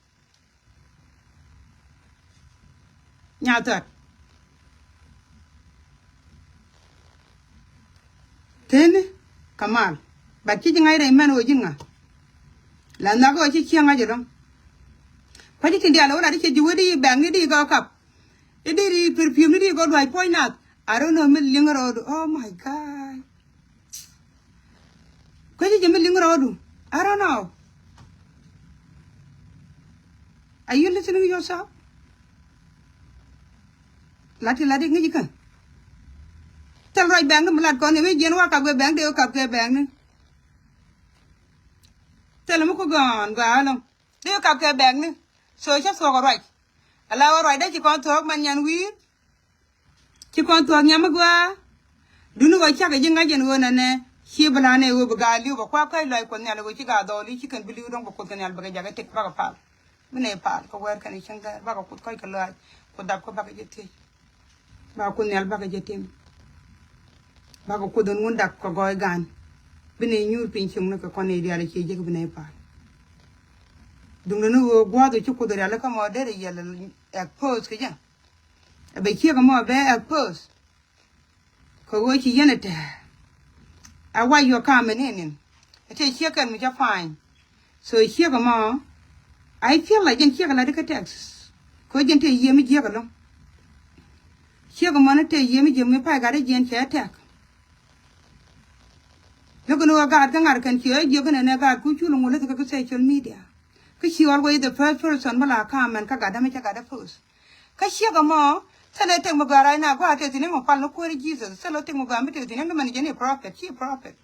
Nya thuat. Teni kɛ mal. But ci ji̱ ŋa̱c rɛy mɛn ɣöö ji̱ ŋa̱. La nhɔk ɣöö ci cieŋ ŋa̱c ɛlɔ̱ŋ. Kua̱c i̱ tin diaal ɣöö lat i̱ cɛ ji̱ wee di bɛ̈ŋ ni di gɔɔ kap. I̱ di ri perfume ni di gɔɔ duac puɔ̱ny nath. I don't know mi liŋ rɔɔdu. Oh my God. Kuecä jɛ mi liŋ rɔɔdu. I don't know. Are you listening yourself? Lati lati ŋi̱ci kä. Thil ruac bɛŋni mi lat kɔn ni mi jiɛn wa kap kɛ bɛŋ dee kap kɛ bɛŋni. Thil mi ku gɔ̱a̱n gɔaa ɛlɔ̱ŋ dee kap kɛ bɛŋni. So cä thuɔ̱k ruac. Ala wä ruac dee ci kɔn thuɔ̱k man nyan wi̱i̱. Ci kɔn thuɔ̱k nyam mi gɔaa. Duni ɣöö cakɛ ji̱ ŋa̱c ɛn ɣöö nɛnɛ ci bi la̱a̱n ɛ ɣöö bi gaa li̱w bɛ kua̱k kä lɔc Kuɔth Nhial ɛ ɣöö ci gaa dhɔɔli ci kɛn bi li̱w dɔ̱ŋ bɛ Kuoth kɛ Nhial bɛ kɛ jakä tëk bakɛ pal. Bi nɛy pal kɛ wɛɛr kɛn cäŋ gɛr bakɛ Kuoth kɔc kɛ lɔaac. Kuoth dap kä bakɛ jɛ thiec. Ba Kuoth Nhial bakɛ jɛ tim. Bakɛ Kuoth ɛn wun dak kɛ gɔɔy gan. Bi nɛy nyuur piny cieŋni kɛ kɔn nɛy diaal ɛ cie jek bi nɛy pal. Duŋdɛ ni ɣöö gua̱a̱th ɛ ci Kuoth rial kä mɔ derɛ yɛl expose kɛ jɛ. Ɛ bɛ ciek ɛmɔ ɛ bɛ expose. Kɛ ɣöö ci yɛn ɛ tɛ̱̈ɛ̱̈. Ɛ wac yuɔ ka̱a̱m ɛn in in. Ɛ tëë ciek kɛn mi cä pa̱a̱ny. So ciek ɛmɔ I feel like jɛn ciek ɛ lat ikä Texas. Kɛ ɣöö jɛn tëë yiëë mi jiäk ɛlɔ̱ŋ. Ciek ɛmɔ ni tëë yiëë mi jiäk mi pay gat ɛ jiɛn cɛ tɛk. Lo̱k ɛn ɣöö gaat kä ŋa̱r kɛn ci ɣä jiäk ɛn ɛn ɛ gaat ku cul ɛŋu läth kä kä social media. Kä ci always the first person mi la ka̱a̱m ɛn kä gat dämɛ cä gat ɛ post. Kä ciek ɛmɔ thilɛ tëk mi gɔaa rac na gɔaa tëë thi̱n ɛmɔ pal ni kuäär Jesus. Thilɛ tëk mi gɔaa mi tëë thi̱n ɛmɔ mɛn jɛn i̱ prophet ci prophet.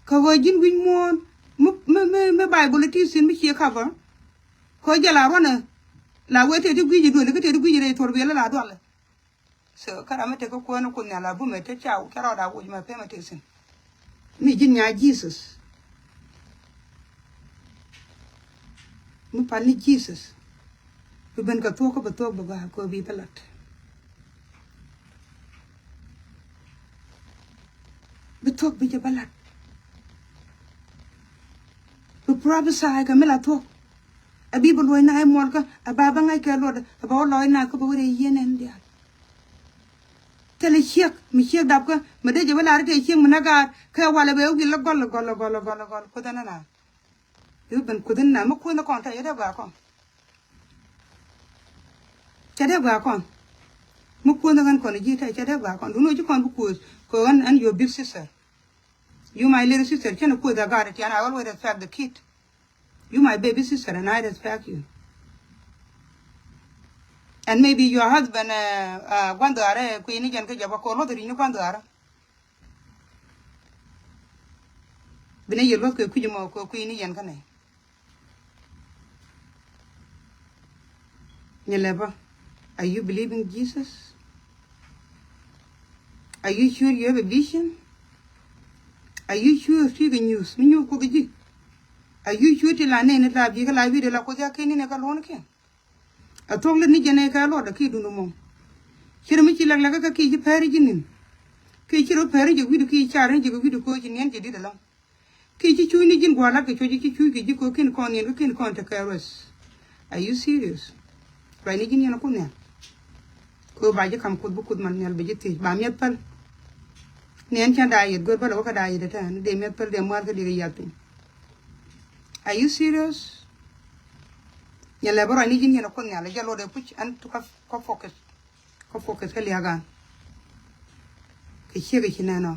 Kä ɣöö ji̱n wi̱c muɔ̱ɔ̱n mi mi mi mi Bible ti thi̱n mi cie cover. Kä jɛ la ruɔnɛ la wee tëë ti gui̱c i̱ duël kä tëë ti gui̱c i̱ rɛy thuɔ̱r biɛl la dualɛ. So kä ram mi tek kä kuäär ni Kuoth Nhial a bumɛ tet ca ca rɔɔd a woc mɛ pemɛ tek thi̱n. Mi ji̱n nya Jesus. Mi pal ni Jesus. Bi ben kɛ thuɔ̱k kä bi thuɔ̱k bi gɔaa kɛ bi bä lat. Bi thuɔ̱k bi jɛ bä lat. Bi prophesy kɛ mi la thuɔ̱k. A bi bi luɔ̱c na imuɔlkä a ba bä ŋa̱c kɛ luɔt a ba wä lɔc na kä bi wä rɛy yieen ɛn diaal. Thilɛ ciek mi ciek dapkä mi dee jɛ wä lar i̱ tëë ciek mi na gaat kɛ walɛ bɛ wä gil lä gɔl gɔl gɔl gɔl gɔl kuoth ɛn ɛn a. I̱ ben kuoth ɛn na mi kuoth ni kɔn tɛ yɛ dee gɔaa kɔn. Cɛ dee gɔaa kɔn. Mi kuoth ni ɣän kɔn ji̱ tɛ cɛ dee gɔaa kɔn duni wä ci kɔn bi kuoth kɛ ɣän ɛn your big sister. You my little sister cɛn kuoth a gaat ɛ tian I always respect the kid. You my baby sister and I respect you. And maybe your husband, uh, uh, guandharɛ kui̱ni jɛn kä jɛ bä kor luɔth ri̱ni guandharɛ. Bi ni yɛ luɔth kɛ kui̱c mɔ kɛ kui̱ni jɛn kä nɛ. Nyɛ lɛ bä. Are you believing Jesus? Are you sure you have a vision? Are you sure ti kɛ nyuuth mi nyuuth kuth ji̱? Are you sure ti la nɛn la bi kä la wi̱i̱dɛ la kuth ya keni nɛ kä luɔ̱n kiɛn? A thuɔ̱k lät ni jɛn ɛ kɛ luɔt a ki dun mɔ. Ci rɛ mi ci lɛk lɛk kä ki ci pɛri ji̱ nin. Ki ci rɛ pɛri jɛ wi̱i̱dɛ ki car ni jɛ kɛ wi̱i̱dɛ ko ci niɛn jɛ dit alɔŋ. Ki ci cuuc ni ji̱n gua̱a̱r lat kɛ cuɔ̱c ci cuuc kɛ ji̱ ko kin kɔn niɛn kä kin kɔn te kɛ ruɛth. Are you serious? Ruac ni ji̱n yɛn a kun nhial. Kɛ ba ji̱ kam kuth bi kuth man nhial bɛ ji̱ thiec ba miɛth päl. Ni ɛn cän da̱a̱ yet go̱r bä lɛ wä kä da̱a̱ yet ɛ tɛn dee miɛth päl dee mua̱a̱r kä dee kɛ yath piny. Are you serious? Nyɛ lɛ bä ruac ni ji̱n yɛn a kun nhial jɛ luɔt ɛ puc ɛn tu kä focus. Kä focus kä liagan. Kɛ ciek kɛ ci nɛn ɔ.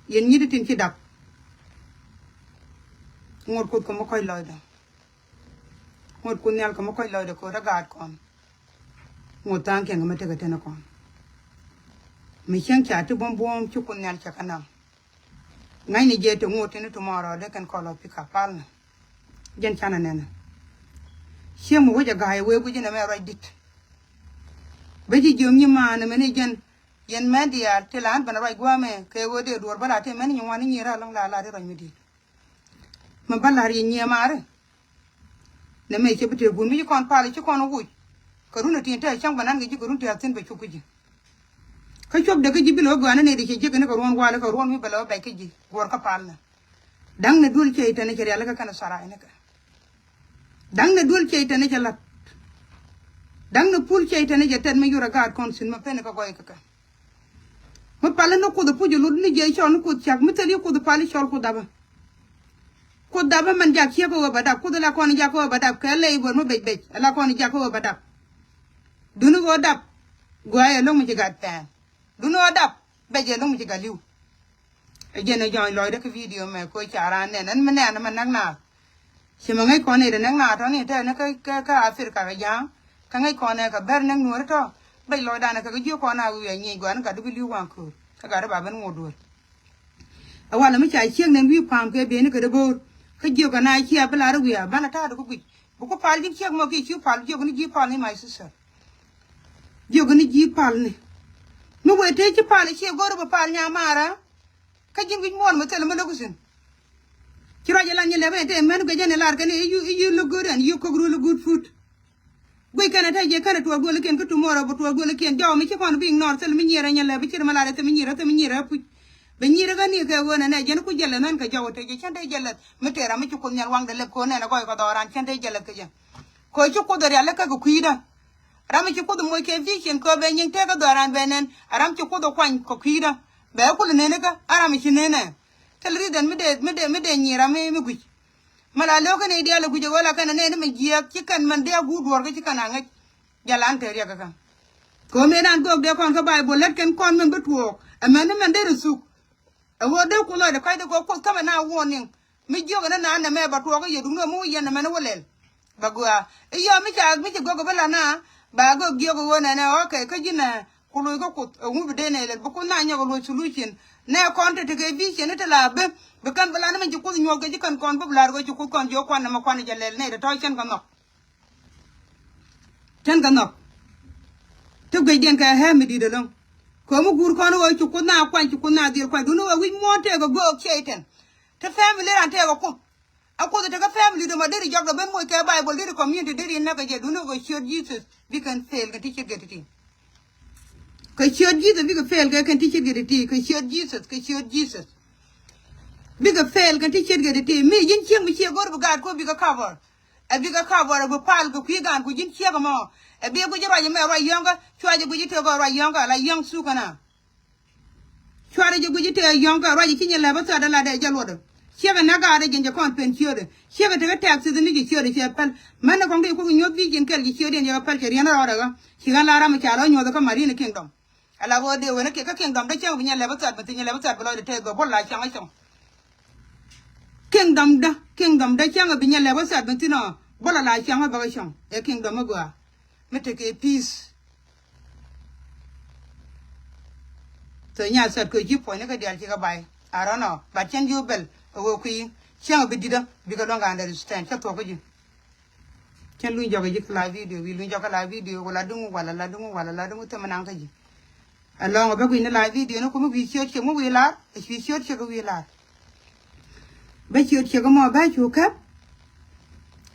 Yɛn nyit tin ci dap. Ŋot kuth kɛ mɔ kɔc lɔcdä. Ŋot kuth nhial kɛ mɔ kɔc lɔcdä ko̱o̱t a gaat kɔn. Ŋot tha̱a̱ŋ kiɛŋ kɛ mɛ tekɛ tɛn kɔn. Mi cieŋ ca ti buɔ̱m buɔ̱m ci kuth nhial cɛ kɛ naŋ. Ŋa̱cni jɛ te ŋot tini tomorrow dee kɛn kɔl ɔ pick up pal ni. Jɛn canɛ nɛnɛ. Cieŋ mi wec a ga̱a̱c a wee guic inɛ mɛ ruac dit. Bä ci jiöm nyi maanɛ mɛn i̱ jɛn yɛn mɛ diaal ti la ɣän ben ruac gua̱a̱mɛ kɛ ɣöö dee duɔ̱ɔ̱r bä la tëë mɛn nyi ŋuan i̱ nyier a lɔ̱ŋ la la ri ruac mi di̱i̱t. Mi bä la̱r yɛ nyiɛɛm aari. Nɛ mɛ cɛ bi tëë guun mi ci kɔn pal ci kɔn wuc. Kɛ run a tin te cäŋ bä nan kɛ ji̱ kɛ run ti a thi̱n bɛ cuk kä ji̱. Kä cuɔp dee kä ji̱ bi lɛ wä gɔaa ni nɛy ti cɛ jiäk kɛn kɛ ruɔ̱n walɛ kɛ ruɔ̱n mi bɛ lɛ wä bɛc kä ji̱ guɔ̱ɔ̱r kä pal nɛ. Da̱ŋ ni duel ciey tɛn cɛ rialikä kɛn sarac nikɛ. Da̱ŋ ni duel ciey tɛn cɛ la̱t. Da̱ŋ ni pul ciey tɛn cɛ tɛt mi yur a gaat kɔn thin mi pen kä gɔy kä kɛ. Mi pal ni kuoth puc lut ni jiɛ cɔl ni kuoth cak mi thil yi kuoth pal cɔl kuoth dapä. Kuoth dapä mɛn jak ciek kä ɣöö ba dap kuoth la kɔn jak kä ɣöö ba dap kɛ ley bör mi bec bec la kɔn jak kä ɣöö ba dap. Duni ɣöö dap guay ɛlɔŋ mi ci gat pɛn. Duni ɣöö dap bec ɛlɔŋ mi ci gat li̱w. Ɛ jɛn ɛ jɔ̱ɔ̱ny lɔcdä kä video mɛ koc ca raan nɛn ɛn mi nɛn mɛ näk naath. Ci mɛ ŋäc kɔn nɛy dɛ näk naath tɔ̱ni tɛn kä kä Africa kɛ ja̱a̱ŋ. Kä ŋäc kɔn ɛ kɛ bɛr näk nuɔ̱ɔ̱ri tɔ̱. Bec lɔcdan ɛ kɛ kɛ jiök kɔn a wi̱i̱ a nyiec gua̱n gat bi li̱w waŋ köör kä gat ba ben ŋot duɔ̱ɔ̱r. Ɛ walɛ mi ca ciek nɛn wi̱i̱ pa̱a̱m kɛ bieyni kɛ dee bo̱o̱r. Kä jiök kɛ na ciɛ bi lar wi̱i̱ a banɛ ta̱a̱ dee kä guic. Bi ku pal ji̱n ciek mɔ ki ci pal jiök ni ji̱ pal ni my sister. Jiök ni ji̱ pal ni. Mi wee tëë ci pal ciɛ go̱o̱r bi pal nyamaara. Kä ji̱n wi̱c muɔ̱ɔ̱n mi thil mi lo̱k thi̱n. Ci ruac ilan nyɛ lɛp ɛn te mɛn guic ɛn ilar kɛn i̱ you, i̱ you look good and you cook really good food. Guic kɛn ɛ te jɛ kɛn ɛ tuɔɔk duɔlikiɛn kä tomorrow bɛ tuɔɔk duɔlikiɛn jɔw mi ci kɔn bi ignore thil mi nyier ɛ nyɛ lɛp i̱ cir mi lar ɛ thil mi nyier ɛ thil mi nyier ɛ puc. Bɛ nyier ɛ kä ni kɛ ɣöö nɛ nɛ jɛn ku jɛ lɛth mɛn kɛ jɔw ɛ te jɛ cɛn te jɛ lɛth mi tëë ram mi ci kuoth nhial waŋdɛ lɛp kɛ ɣöö nɛn ɛ gɔy kɛ dhɔɔran cɛn te jɛ lɛth kɛ jɛ. Kɛ ɣöö ci kuoth ɛ rial ɛ kä kɛ kui̱dä. Ram mi ci kuoth moc kɛ vision kɛ bɛ nyiŋ tëëkä dhɔran bɛ nɛn a ram ci kuoth kuany kɛ kui̱dä. Bɛ kul neni kä a ram mi ci nenɛ. Thil ri dhɛn mi dee mi dee mi dee nyi̱i̱r ram mi mi gui̱c. Mi la lo̱k kɛn i̱ diaal ɛ gui̱c ɛ ɣöö la kɛn ɛ nɛni mi jiɛɛk ci kɛn mɛn dee a guur duɔ̱ɔ̱r kä ci kɛn a ŋäc. Jɛ lan te riɛk kä kɛ. Kɛ ɣöö mëë nan göök dee kɔn kä Baibol lät kɛn kɔn mɛn bi tuɔɔk ɛ mɛn ni mɛn dee ri thuk. Ɛ ɣöö dee ku lɔcdɛ kɔc dee kɛ kuoth kämɛ na warning. Mi jiök ɛn na nɛmɛ ba tuɔɔk i̱ yɛ duŋni ɣä mi wä yɛn nɛmɛ ni wä lɛl. Ba gɔaa i̱ yɔɔ mi ca mi ci gɔk ɛ bä la na. Ba gɔk jiök ɛ ɣöö nɛnɛ ɣɔkɛ kä ji̱n ɛ ku loc kä kuoth ɛ ŋu bi dee nɛ lɛl bi kuoth na nyɔk ɛ luɔc solution. Nɛ kɔn te tekɛ vision ni te la bi bi kɛn bi la ni min ci kuoth nyuɔth kɛ ji̱ kɛn kɔn bi bi la̱r kɛ ci kuoth kɔn jiök kuan nɛmɛ kuan jɛ lɛl nɛ te tɔ̱ cɛn kɛ nhɔk. Cɛn kɛ nhɔk. Ti guecdiɛn kɛ hɛ mi di̱i̱t ɛlɔ̱ŋ. Kɛ mi guur kɔn ɣöö ci kuoth na kuany ci kuoth na dhiel kuany duni ɣöö wi̱c muɔ̱ɔ̱n tëëk ɛ göök ciɛy tɛn. Ti family ran tëëk ɛ kuoth. A kuoth tekɛ family dom a deri jɔk dɔ ben moc kɛ Bible deri community deri in näk kɛ jɛ duni ɣöö ciöt Jesus bikɛn fail kɛ ti ciet kɛ ti ti. Kɛ ciöt Jesus bikɛ fail kɛ kɛn ti ciet kɛ ti ti kɛ ciöt Jesus kɛ ciöt Jesus. Bikɛ fail kɛn ti ciet kɛ ti ti mi ji̱n cieŋ mi ciek go̱r bi gaat kuɔth bikɛ cover. Ɛ bikɛ cover ɛ bi pal kɛ kui̱ gaan ku ji̱n ciek ɛmɔ. Ɛ bi guic ruac ɛmɛ ruac yɔ̱ŋkä cuac ɛ guic itek ɔ ruac yɔ̱ŋkä la yɔ̱ŋ thuk kɛn a. Cuarɛ jɛ guic itek ɛ yɔ̱ŋkä ruac ɛ ci nyɛ lɛpä thuat ɛ latdɛ jɛ luɔtdɛ. Ciek ɛ näk gaatdɛ jiɛn jɛ kɔn pen ciötdɛ ciek ɛ tekɛ tɛk thith mi jɛ ciötdɛ cɛ päl. Mɛn ɛ kɔŋ ti kuoth nyuɔ̱th bi ji̱n kɛl jɛ ciötdiɛn jɛ kɛ päl cɛ riɛn rɔɔdɛ ɣä. Ci ɣän la ram ɛ ca lɔ nyuɔ̱th ɛ kä Marine Kingdom. Ala ɣöö dee wen ɛ kiɛ kä kingdom dä cäŋ bi nyɛ lɛp ɛ thɔt bi thi nyɛ lɛp ɛ thɔt bi lɔcdɛ tɛth bɛ buɔl la cäŋ ɛ cäŋ. Kingdom dä Kingdom dee cäŋ bi nyɛ lɛp wä sat bi thin ɔ bä la la cäŋ wä bä kɛ cɔŋ ɛ kingdom mi gɔaa. Mi tekɛ peace. So nya sat kɛ ji̱ puɔ̱nyni kɛ diaal ci kɛ bay. I don't know. But cɛn ji̱ wä bɛl ɛ wä kui̱ cäŋ bi di̱t ɔ bikɛ luäŋ kɛ understand cä thuɔ̱k kä ji̱. Cɛn luny jɔk ji̱ kɛ la video wi̱i̱ luny jɔk kɛ la video wala duŋ wala la duŋ wala la duŋ thimɛ naŋ kä ji̱. Alɔŋ bä gui̱n ni la video ni kum wi̱i̱ ciöt ciek mi wi̱i̱ lar ɛ cui̱ ciöt ciek wi̱i̱ lar. Bä ciöt ciek mɔ bä cu kɛp.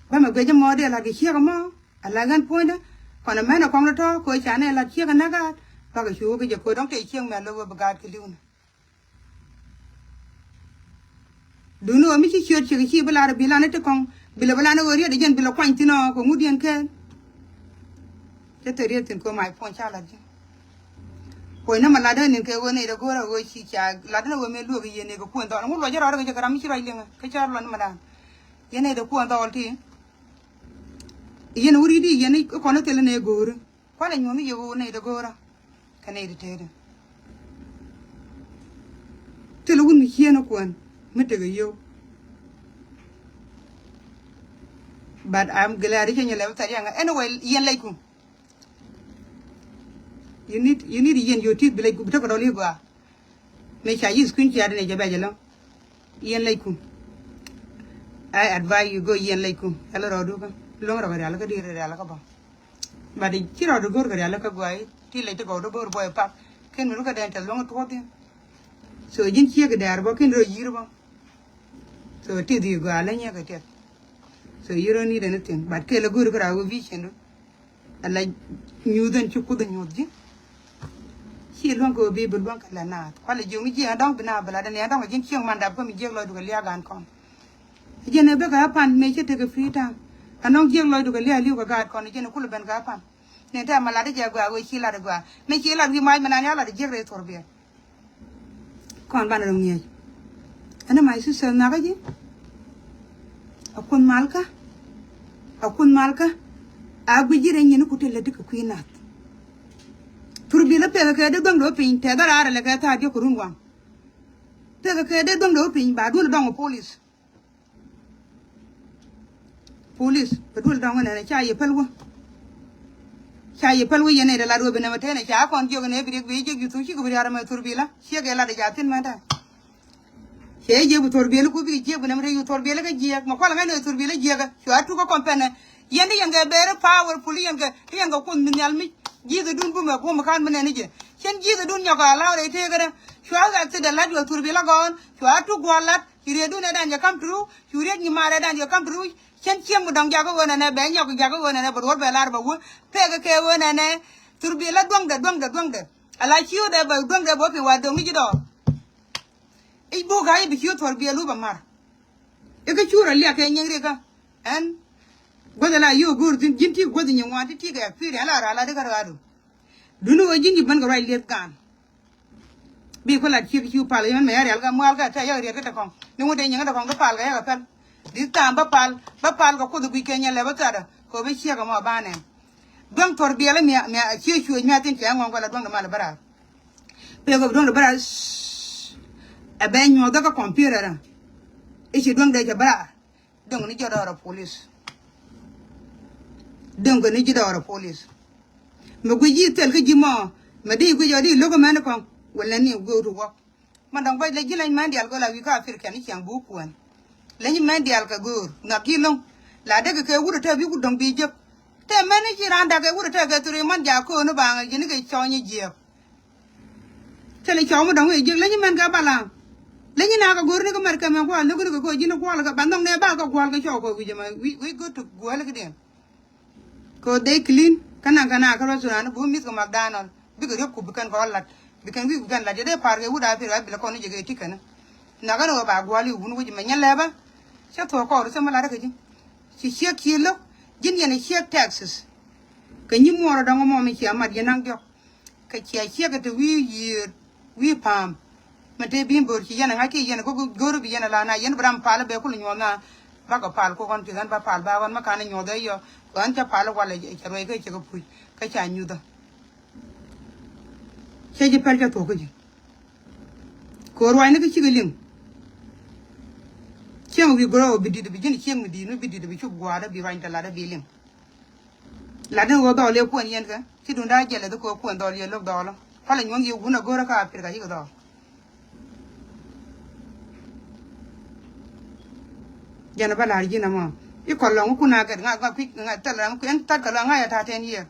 Bä mɛ guic mɔ dee lat kɛ ciek mɔ a la ɣän puɔ̱nydä. Kɔn mɛn ɛ kɔŋ tɔ̱ kɛ ca ni lat ciek näk gaat. Bä kɛ cu kɛ jɛ ko̱ dɔ̱ŋ tëë ciek mɛ lo̱k wä bi gaat kɛ li̱w ni. Duni ɣöö mi ci ciöt ciek ci bi lar bi lan ti kɔŋ bi lɛ bi lan ɣöö riet jɛn bi lɛ kuany thin ɔ kɛ ŋut yɛn kɛɛl. Cä te riet thin kɛ my phone ca lat ji̱. Kuɔy ni ma lat ni kɛ ɣöö nɛy dɛ go̱o̱r a ɣöö ci ca lat ni ɣöö mëë luäk yɛn ni kɛ kuɔn dhɔl ŋut luɔc rɔɔd kɛ jɛ kɛ ram mi ci ruac liŋ kɛ ca luɔn ma dan. Yɛn nɛy dɛ kuɔn dhɔl ti yɛn wuri di yɛn kɔn thil ni go̱o̱ri. Kualɛ nyuɔ̱th mi yek ɣöö nɛy dee go̱o̱rä kɛ nɛy dee teetdä. Thilɛ wun mi cieen ɛ kuɛn mi tekɛ yio̱w. But I'm glad i̱ cä nyɛ lɛp thɛt yɛn ɛ anyway yɛn lɛcku. You need, you need yɛn yio̱w ti̱th bi lɛcku bi tekɛ dɔl i̱ gɔaa. Mëë ca yi̱th kui̱n ciaat ni jɛ bɛc ɛlɔ̱ŋ. Yɛn lɛcku. I advise you go yɛn lɛcku. Ɛlɛ rɔɔdu kä luäŋ rɔ kɛ rial kä di̱i̱r rial kä bä. But ci rɔɔdu go̱r kɛ rial kä guay ti lɛc ti gɔw dɔ bo̱r bɔy pak. Ken mi rukɛ dɛn tɛth luäŋ tuɔth in. So ji̱n ciek dɛɛr bä ken rɔ yi̱r bä. So ti dhi̱i̱ gɔaa lä nyɛ kɛ tiɛth. So you don't need anything but kɛ lɛ go̱r kɛ raa wä vision du. Ala nyuuth ɛn ci Kuoth nyuuth ji̱. Ci luäŋ kɛ ɣöö bi bi luäŋ kɛ lɛ naath kualɛ jiök mi jiɛk ɛn dɔ̱ŋ bi naath bi lat ɛn ɛn dɔ̱ŋ ɛ ji̱n cieŋ man dap kä mi jiɛk lɔcdu kɛ liak gan kɔn. Ɛ jiɛn ɛ bek ɛ pan mëë cä tekɛ free time. Ɛn dɔ̱ŋ jiɛk lɔcdu kɛ liak li̱w kɛ gaat kɔn ɛ jiɛn ɛ kulɛ ben kɛ pan. Ni tɛm ɛ lat ɛ jɛ gɔaa ɣöö ci lat ɛ gɔaa mi ci lat wi̱i̱ mac mi naan ya lat ɛ jiɛk rɛy thor biɛl. Kɔn banɛ rɔ ŋiɛc. Ɛn my sister nakä ji̱. A Kuoth malkä. A Kuoth malkä. A guic ji̱ rɛy nyin ku te lät ti kɛ kui̱ nath. Thurbil a pekɛ kɛ dee dhuäŋdɛ wä piny tɛth a raar ɛlɛ kɛ thaar diɔ̱k kɛ run waŋ. Pekɛ kɛ dee dhuäŋdɛ wä piny ba duel dɔŋ ɛ police. Police bɛ duel dɔŋ nɛnɛ ca yɛ päl wä. Ca yɛ päl wä yɛn nɛy dee lat wä bi nɛmɛ tɛnɛ ca kɔn jiök nɛ bi riɛk bi jiök ji̱ thuk cikɛ bi riar mɛ thurbil a ciek ɛ lat ɛ ca thin mɛ tɛn. Cɛ jiek bi thor bieli ku bik jiek bi nɛm rɛy thor bieli kä jiek mɛ kual ŋa̱c ni thor bieli jiek. Cua tuk kä kɔmpɛnɛ yɛn di yɛn kɛ beri powerful yɛn kɛ yɛn kɛ kun mi nhial mic. Ji̱th dun bumɛ bum kan mi nɛn ni jɛ cɛn ji̱th dun nyɔk a law rɛy tëëkä dɛ. Cua ɣɛk thidɛ lat yɔ thor bieli gɔɔn cua tuk guɔ lat. Ci riet dun ɛ dan jɛ kam tru cu riet nyi maar ɛ dan jɛ kam tru. Cɛn ciek mi dɔŋ jakä ɣöö nɛnɛ bɛ nyɔk jakä ɣöö nɛnɛ bɛ ruɔr bɛ lar bɛ wä. Pekɛ kɛ ɣöö nɛnɛ thor bieli duɔŋdɛ duɔŋdɛ duɔŋdɛ. Ala ciu dɛ bɛ duɔŋdɛ bɛ wä piny wa doŋ ni ji̱ dɔɔr. I̱ buk a i̱ bi ci thuɔr biɛl wupɛ mar. Ikä cu rɔ liak kɛ nyiŋ rikä. Ɛn guäth ala yio̱o̱k go̱o̱r thi̱n ji̱n ti guäth nyiŋ ŋuan ti ti kɛ experience ala ral a di kä rɔadu. Duni wä ji̱n ji̱ ben kɛ ruac lieth gan. Bi ku lat ciek ci pal yɛn mɛ ya rial kɛ mual kɛ tɛ yak riet kä tɛ kɔŋ ni ŋut dee nyiŋ kä tɛ kɔŋ kä pal kɛ yak kɛ pɛl. Di thaam bä pal bä pal kɛ kuoth guic kɛ nyɛ lɛ bä thadä kɛ wä bä ciek ɛmɔ ba nɛn. Duäŋ thuɔr biɛl mia mia cie cuec mia thin cɛ ŋɔŋ kɛ la duäŋ de mal bä raar. Pek ɣöö bi duɔ̱ŋ dee bä raar. Ɛ bɛ nyuɔ̱th kä computer. I̱ ci duɔ̱ŋ dee cɛ bä raar. Duɔ̱ŋ ni ji̱ dɔɔr ɛ police. Duɔ̱ŋ kɛ ni ji̱ dɔɔr ɛ police. Mɛ guic ji̱ thil kä ji̱ mɔ mɛ di guic ɔ di lo̱k mɛn kɔŋ. Wal nɛ ni go to work. Mɛ dɔ̱ŋ bä lɛ ji̱ leny mɛn diaal go̱o̱r la wi̱i̱ kä African ni ciaŋ buk kuɛn. Leny mɛn diaal kɛ go̱o̱r ŋak ji̱ lo̱ŋ. La dek kɛ wut ɛ tɛk bi wut dɔ̱ŋ bi jek. Tɛ mɛn ni ci raan dak kɛ wut ɛ tɛk kɛ thuri mɛn jaak kööni baaŋ ji̱ ni kɛ cɔɔny jiɛɛk. Thilɛ cɔw mi dɔ̱ŋ wi̱i̱ ji̱k leny mɛn kɛ balaŋ. Leny na kɛ go̱r ni kɛ mɛr kɛ mɛn kual ni kuni kɛ ko̱ ji̱n kual kɛ ban dhɔŋ ni ba kɛ gual kɛ cɔw kɛ wi̱c ɛmɛ wi̱i̱ wi̱i̱ go̱r ti guäl kɛ diɛn. Kɛ dee clean kä naŋ kɛ na kä restaurant bu mi̱th kɛ McDonald bikɛ riöp ku bikɛn kɛ lat bikɛn wi̱i̱ bikɛn lat jɛ dee par kɛ wut a pir a bilɛ kɔn ni jɛ kɛ ti kɛn. Nakä ni wä ba gual i̱ wun wi̱c mɛ nyɛ lɛpä. Cä thuɔk kɔɔr cä mi lat kä ji̱. Ci ciek ci lo̱k ji̱n yɛn ciek taxes. Kɛ nyi muɔɔr dɔ̱ŋ mɔ mi cia mat yɛn naŋ diɔ̱k. Kɛ cia ciek kɛ te wi̱i̱ yiëër wi̱i̱ pa̱a̱m. Mɛ te bi̱i̱n bo̱o̱r ci yɛn ɛ ŋa̱c ki yɛn ɛ go̱o̱r bi yɛn ɛ la na yɛn bi ram pal ɛ bɛ kul nyuɔ̱th na. Bakɛ pal kuk ɣɔn ti ɣän ba pal ba ɣɔn mɛ kan ɛ nyuɔ̱th ɛ yɔ kɛ ɣän cä pal ɛ wal ɛ cɛ ruɛy kä cɛ kɛ puc kä ca nyuthä. Cɛ ji̱ pɛl cä thuɔ̱k kä ji̱. Kɛ ɣöö ruacni kä cikɛ liŋ. Cieŋ wi̱i̱ goro bi di̱t bi ji̱n cieŋ mi di̱i̱t mi bi di̱t bi cup gua̱a̱r bi ruany tɛ lat bi liŋ. Lat ni ɣöö dhɔl yɛ kuɛn yɛn kɛ ci duŋda jɛlɛ dhi kɛ kuɛn dhɔl yɛ lo̱k dhɔl. Pal nyuɔ̱ŋ yɛ wun a go̱rä ka Africa yik dhɔl. Jɛn a bä la̱r ji̱n ɛmɔ i̱ kɔlɔŋ kun a gɛt ŋa ŋa kui̱ ŋa thil ram kui̱ ɛn tat kɛ lɔŋ ŋa yɛ ta̱a̱ tɛn yiëër.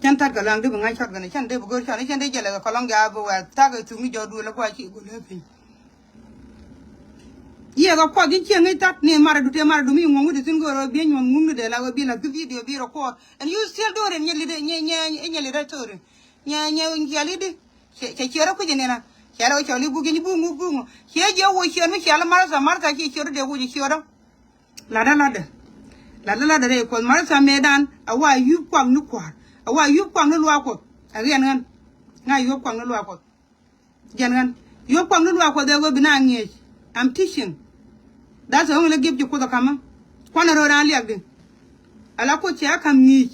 Cɛn tat kɛ lɔŋ di bi ŋa̱c cɔt kɛn cɛn di bi go̱r cɔt cɛn di jɛlɛ kɛ kɔlɔŋ ja̱a̱ bi wɛl thak ɛ thuk ni jɔ̱ɔ̱k duël ɛ kua̱ ci go̱l ɛ piny. Yiëë kɛ kuɔth ji̱n cieŋ i̱ tat ni marɛ du tëë marɛ du mi ŋuɔ̱ŋ wi̱cdɛ thi̱n go̱r ɛ biey nyuɔ̱n ŋuŋni dee la wee bi la̱th ki video bi rɛ kuɔth. And you still doing it nyɛ lidɛ nyɛ nyɛ nyɛ lidɛ tori. Nyɛ nyɛ nyɛ lidɛ. Cɛ cɛ ciöt ɛ kui̱c inina. Cɛ lɛ wä cɔl i̱ buk ji̱n i̱ buk ŋuk buk ŋuk. Ciɛ jiɛ wuc ciöt mi ciɛ lɛ Martha Martha ciɛ ciöt ɛ dee wuc ciöt ɔ. Latdä latdä. Latdä latdä rɛy kuɔth Martha mëëdan a wa yup kuak ni kua̱r. A wa yup kuak ni luaak kuɔth. A ɣiɛn ɣän. Ŋa yup kuak ni luaak kuɔth. Jɛn ɣän. Yup kuak ni luaak kuɔth ɛ ɣöö bi na ŋi̱eec. I'm teaching. That's the only gift ci kuoth ɛ ka̱mä. Kuanɛ ro̱o̱ raan liakdi. Ala kuoth cɛ a ka̱m ŋi̱i̱c.